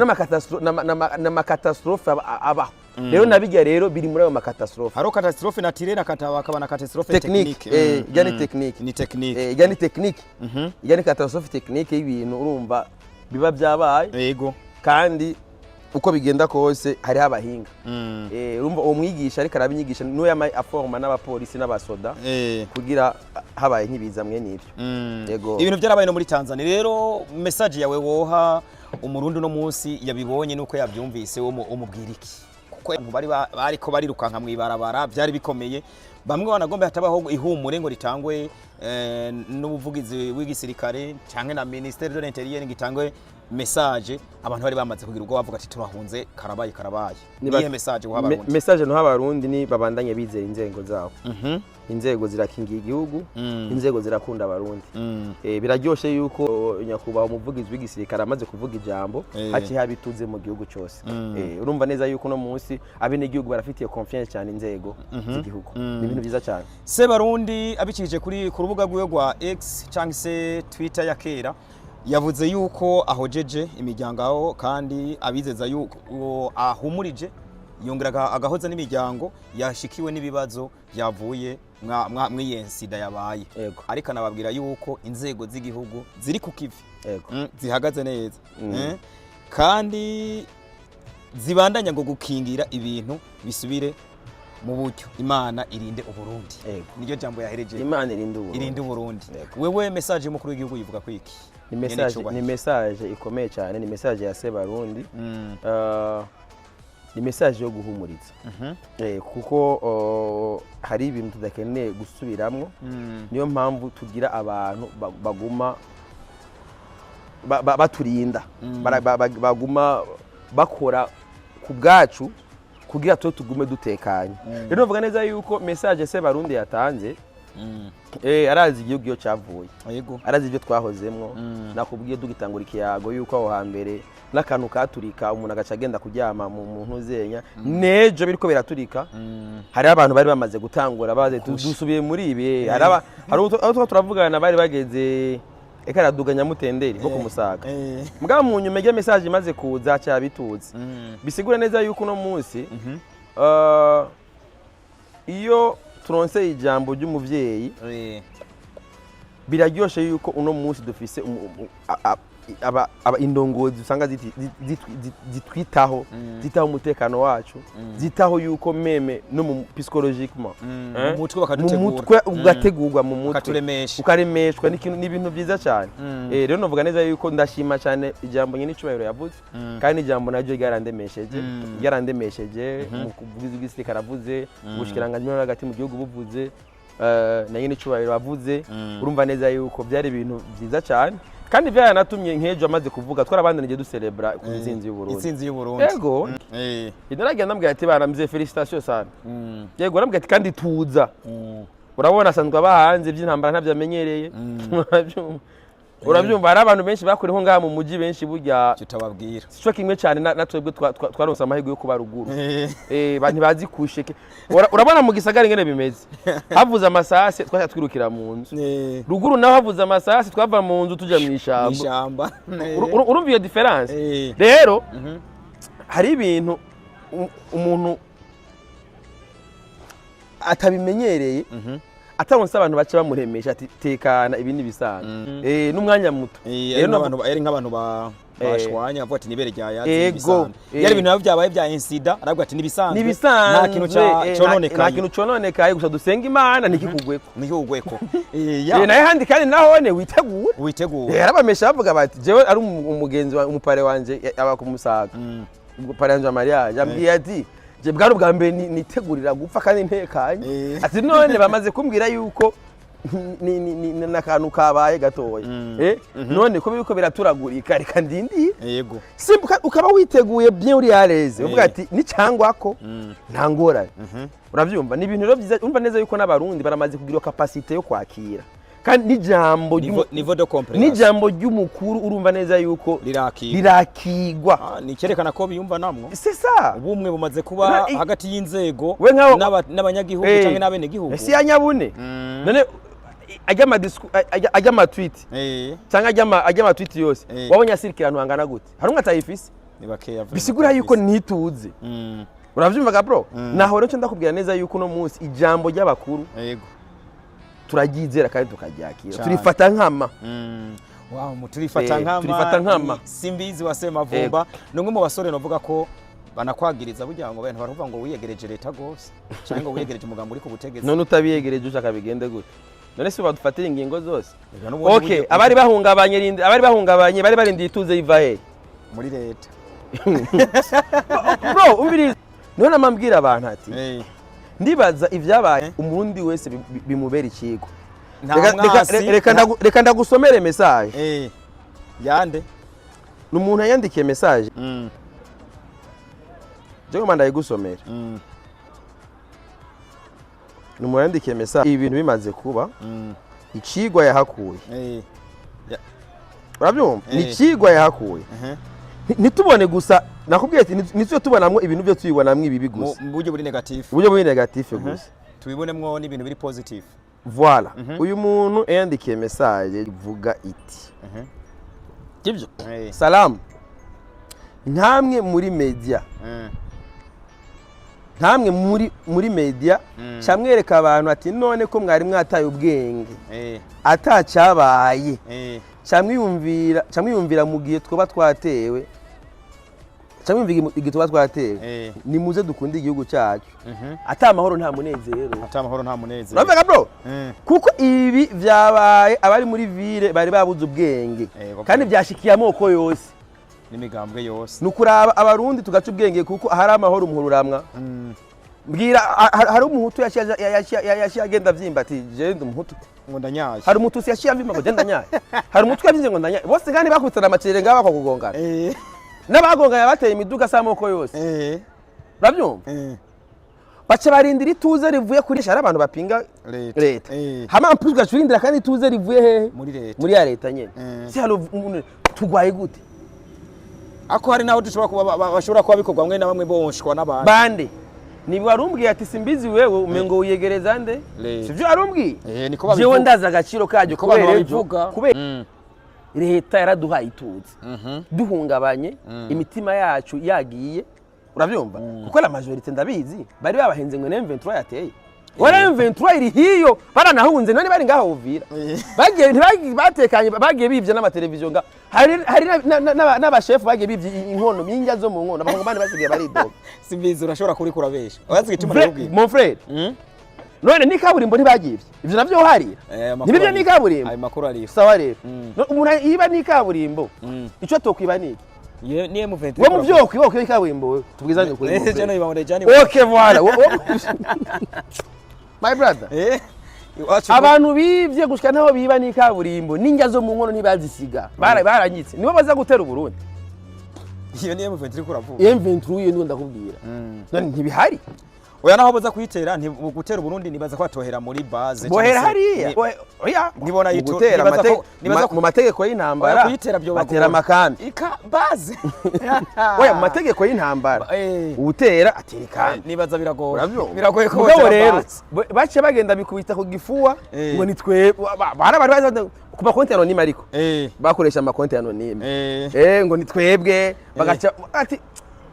n'ama catastrophe abaho rero, nabijya rero biri muri ayo ma catastrophe. Hariho catastrophe naturelle na akaba na catastrophe Technique, technique. Ijya ni technique. Ni technique. Ijya ni technique, ijya ni catastrophe technique y'ibintu urumva biba byabaye. Kandi uko bigenda kose hariho abahinga. Urumva uwo mwigisha ariko arabinyigisha niwe yama aforma n'abapolisi n'abasoda kugira habaye nk'ibiza mwene ivyo. Yego. Ibintu byarabaye no muri Tanzania. Rero message yawe woha Umurundi uno munsi yabibonye nuko yabyumvise, wo umubwira iki? Kuko abantu bari bariko barirukanka mw'ibarabara, byari bikomeye, bamwe banagomba hatabaho ihumure ngo ritangwe n'ubuvugizi w'igisirikare canke na ministère de l'Intérieur ngo itangwe message, abantu bari bamaze kugira ubwo bavuga ati turahunze, karabaye karabaye. Niyihe message woha Abarundi? Message ntuha Abarundi ni babandanye bizera inzego zabo. Inzego zirakingiye igihugu, inzego zirakunda Abarundi. Biraryoshe yuko nyakubahwa umuvugizi w'igisirikare amaze kuvuga ijambo, haciye haba ituze mu gihugu cyose. Urumva neza yuko uno munsi abenegihugu barafitiye confiance cyane inzego z'igihugu. Ni ibintu byiza cyane. Sebarundi abicishije kuri ku rubuga rwiwe rwa X cyangwa se Twitter ya kera, yavuze yuko ahojeje imiryango aho, kandi abizeza yuko ahumurije. Yongera agahoza n'imiryango yashikiwe n'ibibazo byavuye mw'iyi sida yabaye. Ariko anababwira yuko inzego z'igihugu ziri ku kivi, zihagaze neza. Kandi zibandanya ngo gukingira ibintu bisubire mu buryo. Imana irinde Uburundi. Niryo jambo yahereje. Imana irinde Uburundi. Irinde Uburundi. Wewe, message y'umukuru w'igihugu yivuga ko iki? Ni Nyene message, icubahiro. Ni message ikomeye cyane, ni message ya Sebarundi. Ni message yo guhumuriza. Kuko hari ibintu tudakeneye gusubiramwo. Niyo mpamvu tugira abantu baguma baturinda. Baguma bakora ku bwacu kugira twe tugume dutekanye. Rero novuga neza yuko message Sebarundi yatanze, arazi igihugu iyo cyavuye, arazi ibyo twahozemwo. Nakubwiye dugitangura ikiyago yuko aho hambere n'akantu katurika umuntu agaca agenda kuryama mu ntuzenya, nejo biriko biraturika. Hariho abantu bari bamaze gutangura baze dusubiye muri ibi. Hari abo tuba turavugana bari bageze eka araduga Nyamutenderi bo kumusaga. Mugabo mu nyuma irya message imaze kuza cya bituze. Bisigura neza yuko uno munsi iyo turonse ijambo ry'umuvyeyi, biraryoshe yuko uno munsi dufise aba indongozi usanga zitwitaho, zitaho umutekano wacu, zitaho yuko même no mu psychologiquement, Mu mutwe mu bakadutegura. mutwe ugategurwa mu mutwe, Ukaturemesha. ukaremeshwa. Ni ibintu byiza cyane. Rero novuga neza yuko ndashima cyane ijambo nyine icubahiro yavuze, kandi ijambo naryo ryarandemesheje, ryarandemesheje. Umuvugizi w'igisirikare avuze, ubushikiranganji bwo hagati mu gihugu buvuze, na nyine icubahiro avuze, urumva neza yuko byari ibintu byiza cyane, kandi byaranatumye nk'ejo amaze kuvuga twarabandanije ducelebra ku ntsinzi y'Uburundi. Intsinzi y'Uburundi. Yego. Naragiye ndambwira ati: "Baramze, félicitations sana." Yego, arambwira ati: "Kandi tuza." Urabona asanzwe aba hanze, iby'intambara ntabyo amenyereye. Urabyumva? Urabyumva, hari abantu benshi bakuriho ngaha mu mujyi, benshi burya Tutababwira. sico kimwe cyane na twebwe twaronse amahirwe yo kuba ruguru. Ntibazi kusheke. Urabona mu gisagara ingene bimeze, havuze amasase twaca twirukira mu nzu. Ruguru naho havuze amasase twava mu nzu tuja mu ishamba. Ishamba. Urumva iyo différence? Rero hari ibintu umuntu atabimenyereye, ataronse abantu baca bamuremesha ati: "Tekana, ibi ni bisanzwe." N'umwanya muto. Ari Rero nk'abantu, ari nk'abantu bashwanya bavuga ati nibere rya yatsi. Ego, Ibisanzwe yari ibintu nabyo byabaye bya incident, aravuga ati nibisanzwe. Nibisanzwe. Nta kintu cononekaye. Nta kintu cononekaye, gusa dusenga Imana ntikikugweko. Ntikugweko. Naye handi kandi nahone witegure. Witegure. Yarabamesha bavuga bati jewe ari umugenzi wa umupare wanje aba kumusaga. Ubwo pare wanje wa mariage ambwiye ati: "Je bwari ubwa mbere nitegurira gupfa kandi ntekanye." Ati: "None bamaze kumbwira yuko ni n'akantu kabaye gatoya. None ko biriko biraturagurika, reka ndindire." Simba ukaba witeguye bien, uri à l'aise, uvuga ati ni cyangwa ko nta ngorane. Urabyumva, ni ibintu rero byiza. Urumva neza yuko n'Abarundi baramaze kugira iyo capacité yo kwakira, kandi n'ijambo Niveau de compréhension. N'ijambo ry'umukuru urumva neza yuko Rirakirwa. Rirakigwa. Ah, ni icyerekana ko biyumva namwo. C'est ça. Ubumwe bumaze kuba hagati y'inzego We n'abanyagihugu canke n'abenegihugu. Ese ya nyabune none ajya ajya amatweet cyangwa ajya amatweet yose wabonye asirikira ahantu hangana gute? Hari umwe atayifise? Ni bakeya vraiment. Bisigura yuko nituze. Uravyumvaga bro, naho rero nco ndakubwira neza yuko uno munsi ijambo ry'abakuru turaryizera kandi tukaryakira, turifata nkama. Wow, turifata nkama. Turifata nkama. Ni Simbizi wa Semavumba, ni umwe mu basore novuga ko banakwagiriza burya ngo abantu baravuga ngo wiyegereje leta gose cyangwa ngo wiyegereje umugambi uri ku butegetsi. None utabiyegereje ushaka bigende gute? None si badufatira ingingo zose? Ega n'ubundi Okay, abari bahungabanye bari barindiye ituze iva he? Muri leta. Bro, umviriza, niho namambwira abantu ati ndibaza ibyabaye Umurundi wese bimubera ikigo. Nta mwasi. Reka ndagusomere message. Yande? Ni umuntu yandikiye message. Jewe manda ndayigusomera. Ni umuntu yandikiye message ibi bintu bimaze kuba, icigwa yahakuye. Urabyumva? Ni icigwa yahakuye. Ntitubone gusa, nakubwiye ati ntitujye tubonamwo ibintu byo tubibonamwo ibibi gusa. Mu buryo buri négatif. Uburyo buri négatif gusa. Tubibonemwo n'ibintu biri positif. Voilà, uyu muntu yandikiye message ivuga iti: "Sibyo? Salamu, nkamwe muri media Nkamwe muri media, camwereka abantu ati: "None ko mwari mwataye ubwenge, atacyabaye, camwiyumvira mu gihe twaba twatewe, camwiyumvira igihe tuba twatewe. Nimuze dukunde igihugu cyacu. Ata amahoro nta munezero." Ata amahoro nta munezero. Uravuga, bro, kuko ibi vyabaye, abari muri ville bari babuze ubwenge, kandi byashikiye amoko yose n'imigambwe yose. Ni ukuraba Abarundi tugaca ubwenge, kuko ahari amahoro umuhururamwa. Mbwira, hari Umuhutu yaciye agenda avyimba ati: "Je ndi Umuhutu"? Ngo ndanyaye. Hari Umututsi yaciye avyimba ngo: "Je ndanyaye"? Hari Umutwe yavyize ngo: "Ndanyaye"? Bose kandi bakubitana amacerere ngaho bakakugongana. N'abagonganye bateye imiduga si amoko yose? Urabyumva? Baca barindira ituze rivuye kuri, hari abantu bapinga leta. Leta. Hama mpuzwe ugaca urindira kandi ituze rivuye hehe? Muri leta. Muri ya leta nyene. Si hano tugwaye gute? Ako hari naho dushobora kuba bashobora kuba bikorwa bamwe na bamwe bonshwa n'abandi. Bande? Ni warumbwiye ati: "Simbizi wewe, umengo wiyegereza nde?" Leta. Sivyo arumbwiye? Eh, niko Jewe babivuga. ndazi agaciro karyo. Niko abantu Kubera ejo, babivuga. kubera leta yaraduhaye ituze, duhungabanye imitima yacu yagiye, urabyumva? Kuko la majorité ndabizi bari babahenze ngo M23 yateye. Wala M23 iri hiyo, baranahunze. None bari ngaho Uvira, bagiye ntibagiye batekanye, bagiye bivye n'amateleviziyo nga hari n'abashefu bagiye bivye inkono, minja zo mu nkono. Abakongomani basigaye baridoga. Simbizi, urashobora kuri kurabesha, urazi igituma ndabubwira. Mon frère, none ni kaburimbo ntibagivye? Ivyo navyo harira ntibivyo? Amakuru Ni kaburimbo. Ayo makuru ariho. Sawa rero. No, umuntu yiba ni kaburimbo, ico tokwiba ni iki? Ye ni M23. We mu vyo kwiba kwiba kaburimbo, wewe tubwizanye ukuri, mon Je frère. no ibamure jani. Ok, voilà. My brother, Iwacu abantu bivye gushika naho biba ni kaburimbo, n'injya zo mu nkono ntibazisiga. Baranyitse, nibo baza gutera Uburundi. Iyo ni M23 kuravuga. M23 iyo niyo ndakubwira. None ntibihari? Oya, naho boza kuyitera, nti gutera Uburundi nibaza ko batohera muri base. Bohera Cyangwa se hariya. Oya, Nibona mu gutera nibaza nibaza mu mategeko y'intambara Oya, kuyitera byo batera amakambi. Ika base. Oya, mu mategeko y'intambara uwutera atera ikambi. Nibaza biragoye. Urabyumva? Biragoye ko Mugabo botera rero base. Baciye bagenda bikubita ku gifuwa ngo ni twe bari bari ku makonti anonyme, ariko bakoresha amakonti anonyme. Ngo ni twebwe, bagaca ati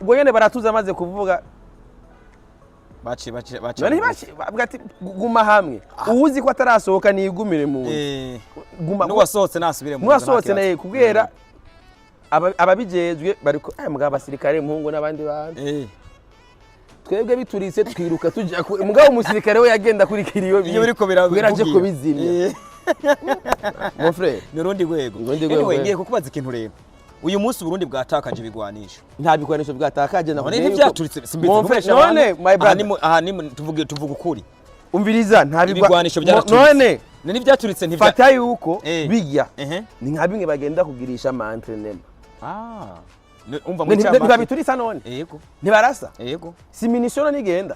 ubwo nyene baratuza amaze kuvuga. Baci baci baci. None bavuga ati: "Guma hamwe, uwuzi ko atarasohoka nigumire mu nzu." Guma. N'uwasohotse nasubire mu nzu, nta N'uwasohotse kibazo. naye kubwera ababijejwe bariko aya mugabo, abasirikare muhungu n'abandi bantu. Twebwe bituritse twiruka tuja mugabo umusirikare we yagenda kurikira iyo Iyo biriko biravugira. kugira aje kubizimya. Mon frère. Ni urundi rwego. Urundi rwego, Anyway, ngiye kukubaza ikintu rero. Uyu munsi Uburundi bwatakaje ibigwanisho. Nta bikoresho bwatakaje. None Nakubwiye yuko ntivyaturitse? Simbizi. Mon frère, none my Aha brother, aha ni tuvuge ukuri. Umviriza, nta Ibigwanisho byaraturitse. None None ivyaturitse ntivya fata yuko bijya ni nka bimwe bagenda kugirisha ama entraînement. Ah. Umva muri camake. Ntibabiturisa none? Yego. Ntibarasa? Yego. Si munition nigenda?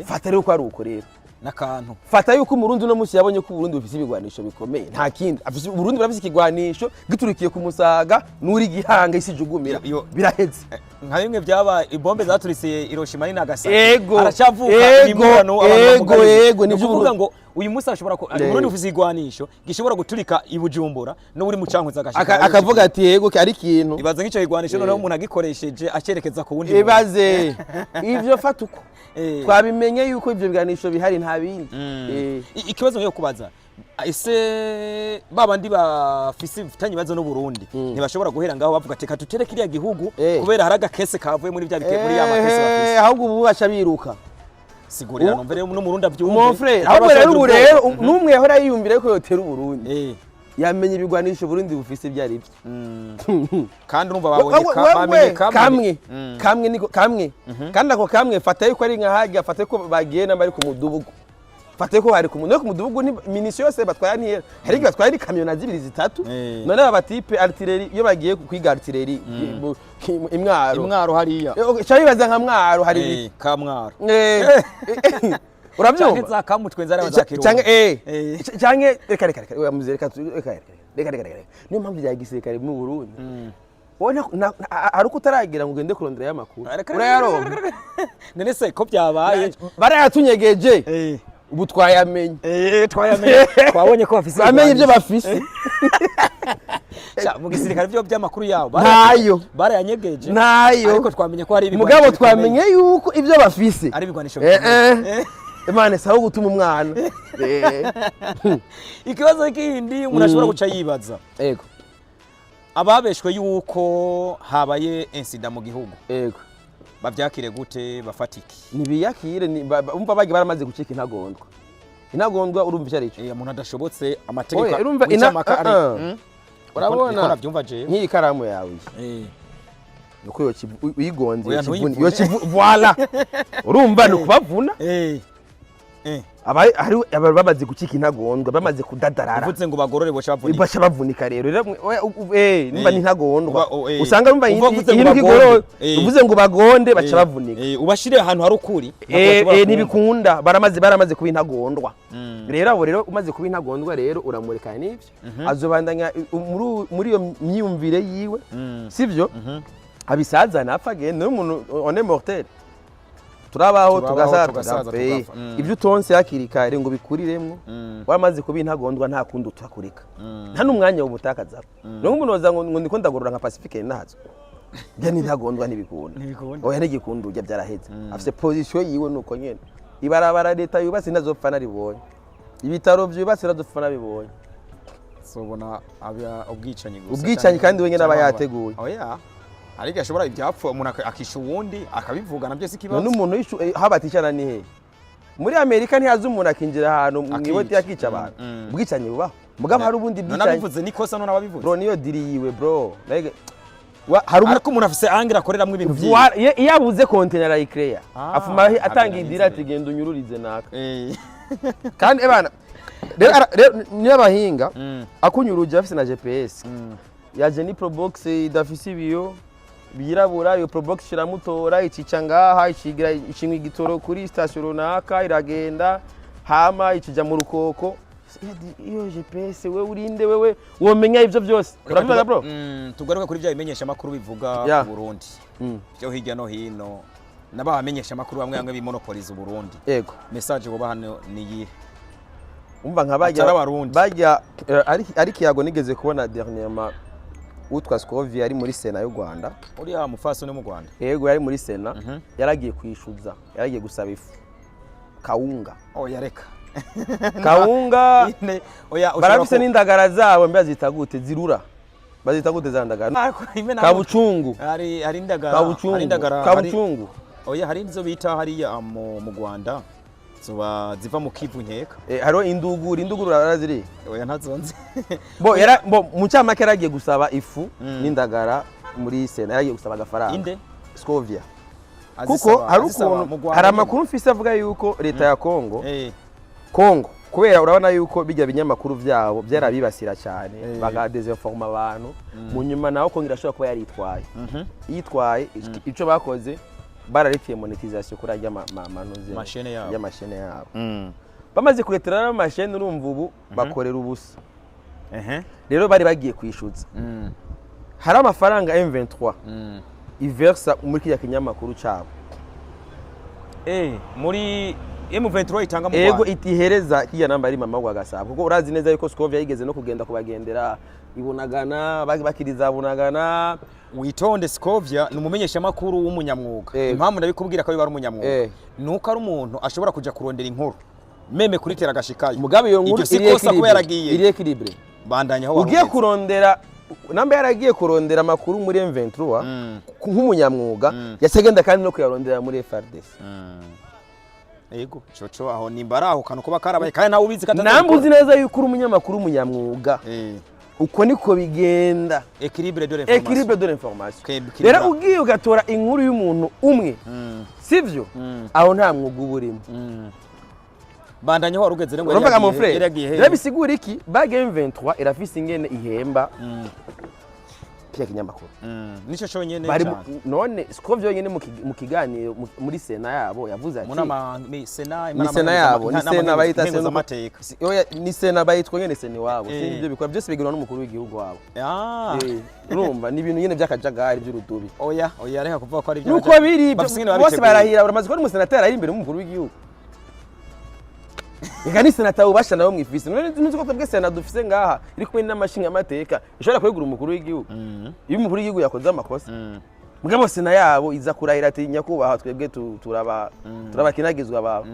Fata rero ko ari uko rero. N'akantu. Fata yuko Umurundi uno munsi yabonye ko Uburundi bufise ibigwanisho bikomeye, nta kindi. Afise Uburundi burafise ikigwanisho giturikiye ku Musaga n'uri Gihanga, isi jugumira. Biraheze. Nka bimwe byaba ibombe zaturitse Hiroshima ni Nagasaki. Ego. Haracyavuka Ego. imibonano abantu Ego, bavuga yuko. ego, Ni nivyo. ukuvuga ngo uyu munsi ashobora ko Uburundi bufise igwanisho gishobora guturika i Bujumbura no uri mu Cankuzo agashika. Akavuga ati: "Yego, ari ikintu." Ibaze nk'icyo kigwanisho noneho umuntu agikoresheje acerekeza ku wundi muntu. Ibaze ivyo, fata uko twabimenye yuko ivyo biganisho bihari, nta bindi. Ikibazo ngiye kubaza, ese babandi bafise bafitanye ibibazo n'Uburundi ntibashobora guhera ngaho bavuga ati: "Reka dutere kiriya gihugu," kubera hari agakese kavuye muri bya bike, muri ya makese bafise? Ahubwo ubu baca biruka. Sigurira numve rero n'Umurundi avyumve. Mon frère, Kuko ahubwo rero ubu abashobora rero ubwoba. n'umwe yahora yiyumvira yuko yotera Uburundi yamenye ibigwanisho Uburundi bufise ibyo ari byo. Kandi urumva babonye bamenye kamwe. Kamwe kamwe niko kamwe, kandi ako kamwe fata yuko ari nka harya, fata yuko bagiye n'abari ku mudugudu, fata yuko bari ku mudugudu. Ku mudugudu ni munition yose batwara ntiyera, hari igihe batwara ikamyo na zibiri zitatu. None aba batipe artillerie iyo bagiye kwiga artillerie imwaro. Imwaro hariya. Ca bibaza nka Mwaro hari ibiki. Kamwaro. Eh, urabyumva? Canke za Kamutwe, nzara za Kirundo. Canke canke reka reka reka, oya muze, reka reka reka reka reka. Niyo mpamvu bya gisirikare mu Burundi wowe hari uko utaragira ngo ugende kurondera y'amakuru urayaronka. None se ko byabaye? Barayatunyegeje, ubu twayamenye. Twayamenye, twabonye ko bafise Twamenye ibyo ibigwanisho. bafise. Sha, mu gisirikare byo by'amakuru yabo Ntayo. barayanyegeje. Ntayo. Ariko twamenye ko hari ibigwanisho Mugabo bikomeye. twamenye yuko ibyo bafise Ari ibigwanisho bikomeye. Imana sawa gutuma umwana. Ikibazo kindi umuntu ashobora guca yibaza, ababeshwe yuko habaye incident mu gihugu, bavyakire gute? Bafatiki? Ntibiyakire, umva bagiye baramaze gucika intagondwa. Intagondwa urumva icyo ari cyo? Umuntu adashobotse amategeko Oya, urumva w'icamaka ari Urabona niko navyumva jewe. Nk'iyi karamu yawe iyi, nuko uyigonze Oya, ntuyivune. Voilà, urumva ni ukubavuna. Hari aba bamaze gucika intagondwa, bamaze kudadarara. Uvuze ngo bagorore boca bavunika. Baca bavunika rero. Rero oya, nimba ni intagondwa usanga rumva Uvuze ngo iyi bagonde. igorora, uvuze ngo bagonde baca bavunika. Ubashire ahantu hari ukuri ntabwo bashobora kumva. Ntibikunda, baramaze kuba intagondwa. Rero abo rero umaze kuba intagondwa rero uramureka n'ivyo azobandanya muri iyo myumvire yiwe, sivyo? Abisazana apfa agenda. Niyo umuntu, on est mortel, turabaho. Turabaho, tugasaza, tugasaza, tugapfa. tugapfa. Ibyo utonse hakiri kare ngo bikuriremwo, wamaze kuba intagondwa nta kundi utakureka, nta n'umwanya wumutakaza. Niyo umuntu waza ngo ndiko ndagorora nka Pacifique nazo njya n'intagondwa ntibikunda. Ntibikunda. Oya, ntigikunda, urya byaraheze, afise position yiwe nuko nyene. Ibarabara leta yubatse ntazopfa naribonye, ibitaro vyubatse ntazopfa nabibonye. Sobona ubwicanyi gusa. Ubwicanyi kandi wenyene aba yateguye. Oya, ariko ashobora ibyapfuye umuntu akisha uwundi akabivuga, nabyo si ikibazo. None umuntu yishu aho baticana ni hehe? Muri Amerika ntihaza umuntu akinjira ahantu mw'iboti Akica. akica abantu? Ubwicanyi bubaho, mugabo hari ubundi None bwicanyi. abivuze nikosa? None ababivuze? Bro, niyo diri yiwe, bro. Like, hari Ariko umuntu afise angle akoreramwo ibintu vyiwe. Iyo abuze container arayikeya, afuma atanga ntabwo idiri nari ati genda unyururize naka. Kandi ebana rero rero niyo abahinga akunyuruje afise na GPS, yaje ni Probox idafise ibiyo byirabura, iyo Probox iramutora icica ngaha, icigira ishinga igitoro kuri station runaka, iragenda hama ikija mu rukoko. Iyo GPS we urinde wewe womenya ivyo byose urabivuga, bro. Tugaruke kuri bya bimenyesha makuru bivuga ku Burundi byo hirya no hino n'abamenyesha makuru bamwe bamwe bimonopoliza Uburundi. Message boba hano ni iyihe? Umva nka bajya Atari Abarundi. Bajya ari kiyago nigeze kubona dernièrement utwa Scovia ari muri Sena y'u Rwanda. Uriya mufasoni wo mu Rwanda? Yego, yari muri Sena, yaragiye kwishuza, yaragiye gusaba ifu kawunga. Oya, reka. Kawunga. Oya, ushobora Barafise n'indagara zabo, mbe bazita gute? Zirura bazita gute za ndagara? Ariko Kabucungu. Hari indagara, hari Kabucungu. indagara, Kabucungu. Oya, hari izo bita hariya mu Rwanda ziba ziva mu Kivu nkeka. Hariho induguru, induguru baraziriye? Oya, ntazonze. Bo yara bo mu cyamake yaragiye gusaba ifu n'indagara muri Sena, yaragiye gusaba agafaranga. Inde? Scovia. Azisaba- Kuko hari azisaba ukuntu mu Rwanda hari nyene. amakuru mfise avuga yuko leta ya Kongo, Kongo kubera urabona yuko bijya binyamakuru byabo byarabibasira cyane, bagadesinforma abantu, mu nyuma naho Kongo irashobora kuba yaritwaye, yitwaye ico bakoze bararetiye monétisation kuri ajya manuze Mashene yabo. y'amashene yabo. Bamaze kuretera rero amashene, urumva ubu bakorera ubusa. Rero bari bagiye kwishyuza, hari amafaranga M23 iversa muri kiriya kinyamakuru cyabo. Muri M23 itanga mu Ego. Rwanda? Itihereza kiriya namba ari mama wa Gasabo, kuko urazi neza yuko Scovia yigeze no kugenda kubagendera ibunagana, bakiriza Bunagana. Witonde, Scovia ni umumenyeshamakuru w'umunyamwuga. Impamvu ndabikubwira ko ari umunyamwuga nuko ari umuntu ashobora kuja kurondera inkuru même kuri tera agashikayo. Mugabe iyo nkuru Iryo si iri kosa kuba équilibré. yaragiye. Iri équilibré. Bandanya aho Ugiye wari ugeze. kurondera namba yaragiye kurondera amakuru muri M23 nk'umunyamwuga, yasegenda kandi no kuyarondera muri FARDC. Yego, coco aho nimba ari aho kantu kuba karabaye kandi nawe ubizi ko Namba uzi neza yuko uri umunyamakuru w'umunyamwuga, uko niko bigenda. Équilibre de l'information. Équilibre de l'information. Équilibre. Rero ugiye ugatora inkuru y'umuntu umwe, sivyo, aho nta mwuga uba urimo. Bandanya aho wari ugeze rero ngo Urumvaga mon frère? Yari yagiye hehe? Rero bisigura iki? Bage M23 irafise ingene ihemba kiriya kinyamakuru. Nico conyene Bari cane. None siko vyonyene mu kiganiro muri sena yabo yavuze ati Mu nama sena? Ni sena yabo, ni sena bayita sena z'amateka. Oya, ni sena bayitwa nyene sena iwabo. Sinzi ibyo bikora byose bigirwa n'umukuru w'igihugu wabo. Urumva ni ibintu nyene by'akajagari by'urudubi. Oya, oya, reka kuvuga ko ari ibyo. Nuko biri Bafise ingene bose babiteguye. barahira. Uramaze kubona umusenateri ari imbere y'umukuru w'igihugu? Reka ni sena atawubasha nawe mwifise. None ntuzi ko twebwe sena dufise ngaha iri kumwe n'amashinga amateka ishobora kwegura umukuru w'igihugu iyo umukuru w'igihugu yakoze amakosa? Mugabo sena yabo iza kurahira ati: "Nyakubahwa, twebwe turaba turabakinagizwa bawe."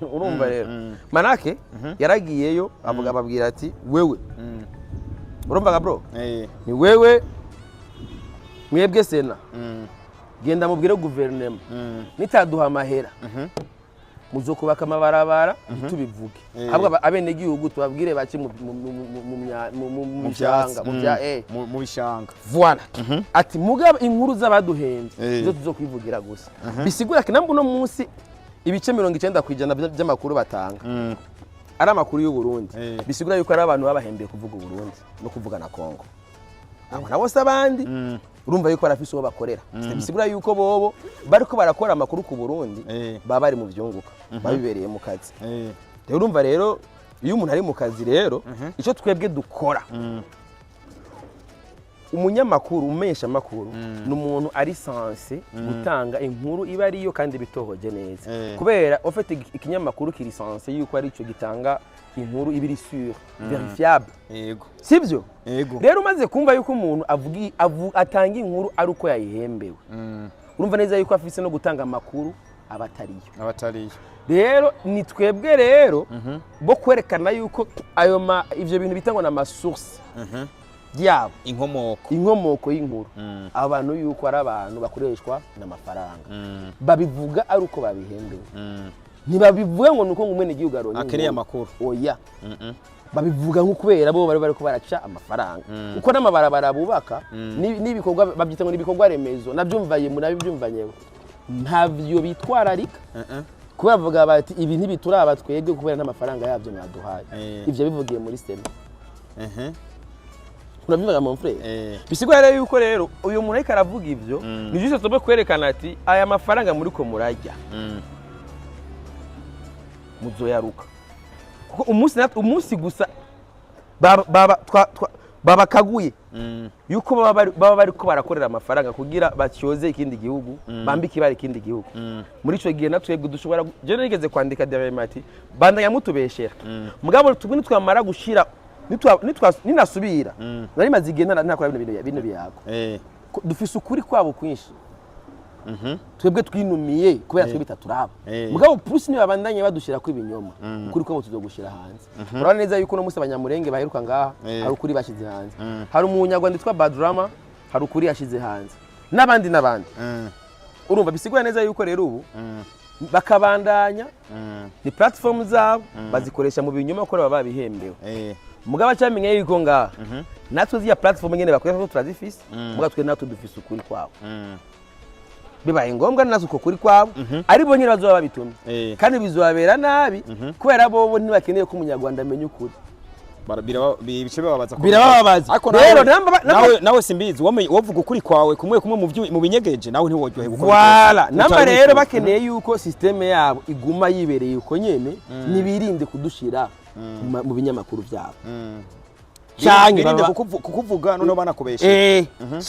Urumva rero, manake yaragiyeyo avuga, ababwira ati: "Wewe urumvaga bro, ni wewe, mwebwe sena, genda mubwire guverinoma nitaduha amahera muzokubaka amabarabara ntitubivuge, ahubwo abenegihugu tubabwire bace mu vyatsi, mishanga mu vya mu bishanga." Voilà. Ati: "Mugabo inkuru z'abaduhembye nizo tuzokwivugira gusa." Bisigura ko namba uno munsi ibice 90% by'amakuru batanga ari amakuru y'u Burundi, bisigura yuko ari abantu babahembeye kuvuga Uburundi no kuvuga na Kongo. Abo nabo se abandi, urumva yuko barafise uwo bakorera. Bisigura yuko bobo bariko barakora amakuru ku Burundi, baba bari mu vyunguka, babibereye mu kazi. Rero urumva rero, iyo umuntu ari mu kazi rero, icyo twebwe dukora, umunyamakuru, umesha amakuru, ni umuntu ari censé gutanga inkuru iba ariyo kandi bitohoje neza, kubera ufite ikinyamakuru kiri censé yuko ari cyo gitanga inkuru iba iri sûre, vérifiable. Sibyo? Yego. Rero umaze kumva yuko umuntu atanga inkuru ari uko yayihembewe, urumva neza yuko afise no gutanga amakuru aba atariyo. Abatariyo. Rero ni twebwe rero bo kwerekana yuko ayo ivyo bintu bitangwa na ma source yabo, inkomoko, inkomoko y'inkuru, abantu yuko ari abantu bakoreshwa n'amafaranga, babivuga ari uko babihembewe. Ntibabivuga ngo nuko ngo umwenegihugu aronye akeneye inkuru. Amakuru. Oya, babivuga nko kubera bo bari bariko baraca amafaranga, kuko n'amabarabara bubaka n'ibikorwa babyita ngo n'ibikorwa remezo, nabyumvaye nabibyumvanyewe, ntavyo bitwararika, kubera bavuga bati: "Ibi ntibituraba twebwe kubera n'amafaranga yabyo mwaduhaye." Ivyo bivugiye muri sena. Urabivuga, mon frère? Eh. Bisigura rero yuko rero uyu muntu ariko aravuga ivyo, ni juste tube kwerekana ati aya mafaranga muri ko murajya, muzoyaruka, kuko umunsi umunsi gusa babakaguye yuko baba bariko barakorera amafaranga kugira batyoze ikindi gihugu, bambike ibara ikindi gihugu. Muri ico gihe natwebwe dushobora je nigeze kwandika derema ati: "Bandanya mutubeshera, mugabo tubwe nitwamara gushira ninasubira nari maze igihe ntakora bino bintu, bino biyago. Ko dufise ukuri kwabo kwinshi, twebwe twinumiye kubera twebwe bitaturaba. Mugabo plus niba babandanye badushira ko ibinyoma, ukuri kwabo tuzogushira hanze." Urabona neza yuko uno munsi Abanyamurenge baheruka ngaha, hari ukuri bashize hanze. Hari umunyarwanda witwa Badrama, hari ukuri yashize hanze, n'abandi n'abandi. Urumva, bisigura neza yuko rero ubu bakabandanya ni platform zabo bazikoresha mu binyoma kuko baba babihembewe. Mugabo acamenya yuko ngaha natwe ziriya platform nyene bakoresha ko turazifise, mugabo twe natwe dufise ukuri kwabo. Bibaye ngombwa natwe uko kuri kwabo ari bo nyine bazoba babitumye, kandi bizobabera nabi, kubera bobo ntibakeneye ko umunyarwanda amenya ukuri. Bice bibabaza Birababaza. Ariko Rero nawe, nawe simbizi, wovuga ukuri kwawe kumwe kumwe mu binyegeje, nawe ntiworyoherwa uko Voilà. bimeze. Namba Utari rero wifuza. bakeneye yuko système yabo iguma yibereye uko nyene, nibirinde kudushira mu binyamakuru byabo. Canke Birinde kukuvuga noneho banakubesha.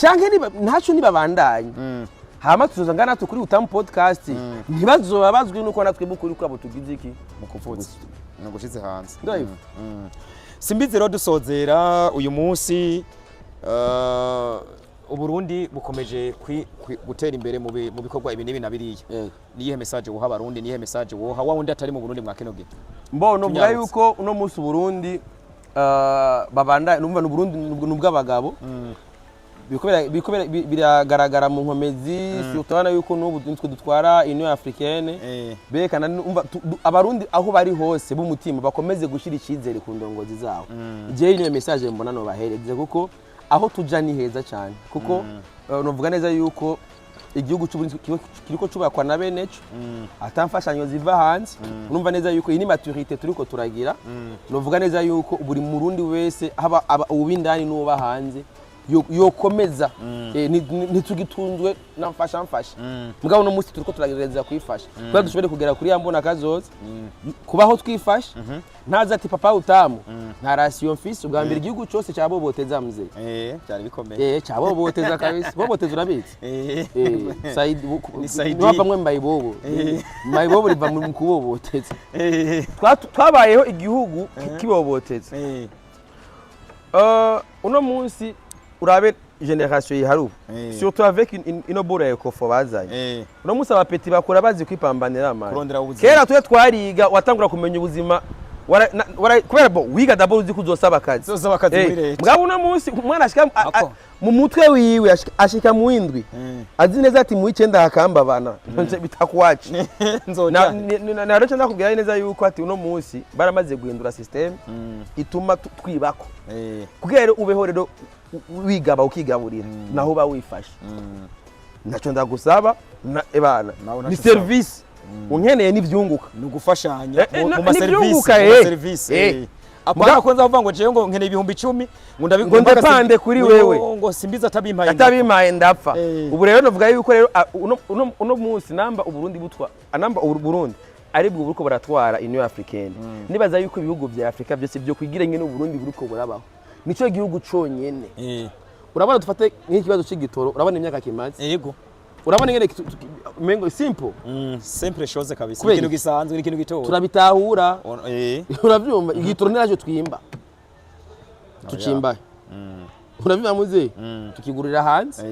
Canke niba ntaco nibabandanye, hama tuzoza ngana natwe kuri Utamu Podcast, ntibazoba bazwi nuko natwe bukuri kwabo tugize iki? Mu kuvuza ni ugushize hanze. Ndabibona. Simbizi rero, dusozera uyu munsi, Uburundi bukomeje gutera imbere mu bikorwa ibi n'ibi na biriya. Niyihe message woha Abarundi? Niyihe message woha wa wundi atari mu Burundi mwa kino gihe? Mbo novuga Tunyarutse. yuko uno munsi Uburundi babanda numva ni Uburundi ni ubw'abagabo. Biriko biragaragara mu nkomezi, surtout urabona yuko n'ubu nitwe dutwara Union Africaine. Berekana umva Abarundi aho bari hose b'umutima bakomeze gushyira icyizere ku ndongozi zabo. Jewe niyo message mbona nobahereze, kuko aho tuja ni heza cyane, kuko novuga neza yuko igihugu cy'Uburundi kiriko cubakwa na bene co, ata mfashanyo ziva hanze. Urumva neza yuko iyi ni maturité turiko turagira. Novuga neza yuko buri murundi wese, haba uw'indani n'uba hanze. Yokomeza. Ntitugitunzwe na mfasha mfasha, mugabo uno munsi turiko turagerageza kwifasha kugira dushobore kugera kuri ya mbona kazoza, kubaho twifashe, ntaza ati: "Papa Utamu, nta ration mfise." Ubwa mbere igihugu cyose cyaboboteza, mzee. Byari bikomeye. Cyaboboteza kabisa. Boboteza urabizi? Eh. Saidi. Ni Saidi. Niho bamwe mayibobo. Mayibobo riva mu kuboboteza. Twabayeho igihugu kiboboteza. Uno munsi urabe génération ihari ubu, surtout avec ino bora ya Ecofo bazanye. Uno munsi aba petits bakura bazi kwipambanira amani. Kurondera ubuzima. Kera twe twariga, watangura kumenya ubuzima kubera bo wiga d'abord uzi ko uzosaba akazi. Uzosaba akazi muri leta. Mugabo uno munsi umwana ashika Ako. mu mutwe wiwe ashika mu windwi azi neza ati mu w'icenda hakambabana bitakuwaca. Nzoja. Naro ndakubwira neza yuko ati uno munsi baramaze guhindura système ituma twibako kugira rero ubeho rero wigaba ukigaburira, naho uba wifashe. Ntacyo ndagusaba ebana. Nawe ntacyo ni usaba. Service unkeneye n'ivyunguka. Ni ugufashanya mu maserivisi, n'ivyunguka, mu maserivisi. Apana ko nza kuvuga ngo jewe ngo nkeneye 10,000 ngo Ngo ndepande kuri wewe. Ngo Simbizi atabimpaye. Atabimpaye ndapfa. Ubu rero novuga yuko rero uno munsi namba Uburundi butwa namba Uburundi aribwo buriko buratwara Union Africaine, nibaza yuko ibihugu vya Afrika byose byo kwigira nyene Uburundi buriko burabaho, nico gihugu conyene. Urabona, dufate nk'ikibazo c'igitoro, urabona imyaka kimaze. Urabona ingene umengo simple. Simple chose kabisa. Kubera ikintu iki? Gisanzwe, ni ikintu gito. Turabitahura. Uravyumva, igitoro ntacyo twimba, tucimba, uravyumva muze, tukigurira hanze.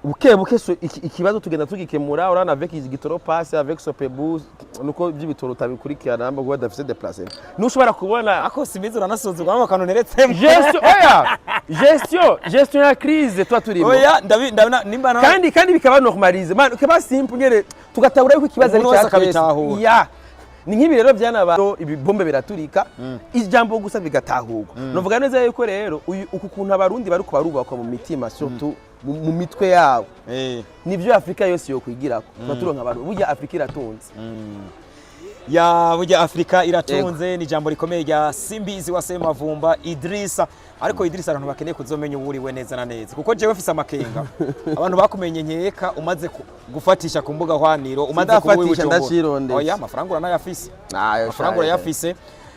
Buke buke so, ikibazo tugenda tugikemura. Urabona avec igitoro passe avec Sopebu, nuko iby'ibitoro utabikurikirana namba kuba badafise déplacement, ntushobora kubona. Ako Simbizi, uranasuzugura akantu neretsemo. Gestion, oya, gestion ya crise tuba turimo. Oya, ndabi ndabona nimba na Kandi bikaba normalisé man, bikaba simple nyene, tugatabura yuko ikibazo ari Umuntu wese cya twese. akabitahura. Ya, ni nk'ibi rero byanaba ibibombe biraturika, ijambo gusa bigatahurwa. Novuga neza yuko rero uku kuntu Abarundi bariko barubakwa mu mitima, surtout mu mitwe yabo, nivyo Afrika yose yokwigirako, tuba turonka abantu. Burya Afrika iratunze. Ya, burya Afrika iratunze, ni ijambo rikomeye rya Simbizi wa Semavumba Idrissa. Ariko Idrissa, abantu bakeneye kuzomenya uwuriwe neza na neza, kuko jewe mfise amakenga. Abantu bakumenye nkeka umaze gufatisha ku mbuga hwaniro, umaze kuba uri Sindafatisha, Bujumbura. ndacirondetse. Oya, amafaranga uranayafise. Ayo, amafaranga shaje. urayafise,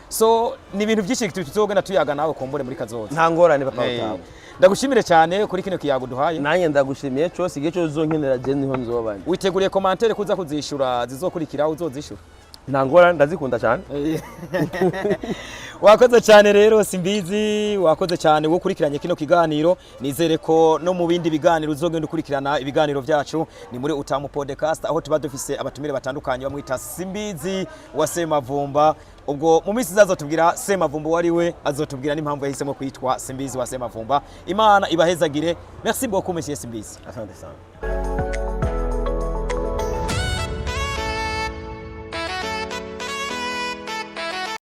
so ni ibintu byinshi tuzogenda tuyaga nawe kumbure muri kazoza. Nta ngorane, papa. Utawe. Ndagushimire cyane kuri kino kiyago duhaye. Nanjye ndagushimiye cyose. Igihe cyose uzonkenera, je niho nzoba ndi. Witeguriye commentaire kuza kuzishura zizokurikira, uzozishura? Nta ngorane, ndazikunda cyane. Wakoze cyane rero Simbizi, wakoze cyane wo ukurikiranye kino kiganiro. Nizere ko no mu bindi biganiro uzogenda ukurikirana ibiganiro byacu. Ni muri Utamu Podcast, aho tuba dufise abatumire batandukanye. Bamwita Simbizi wa Semavumba. Ubwo mu minsi azotubwira Semavumba wari we, azotubwira n'impamvu yahisemo kwitwa Simbizi wa Semavumba. Imana ibahezagire. Merci beaucoup, monsieur Simbizi. Asante sana.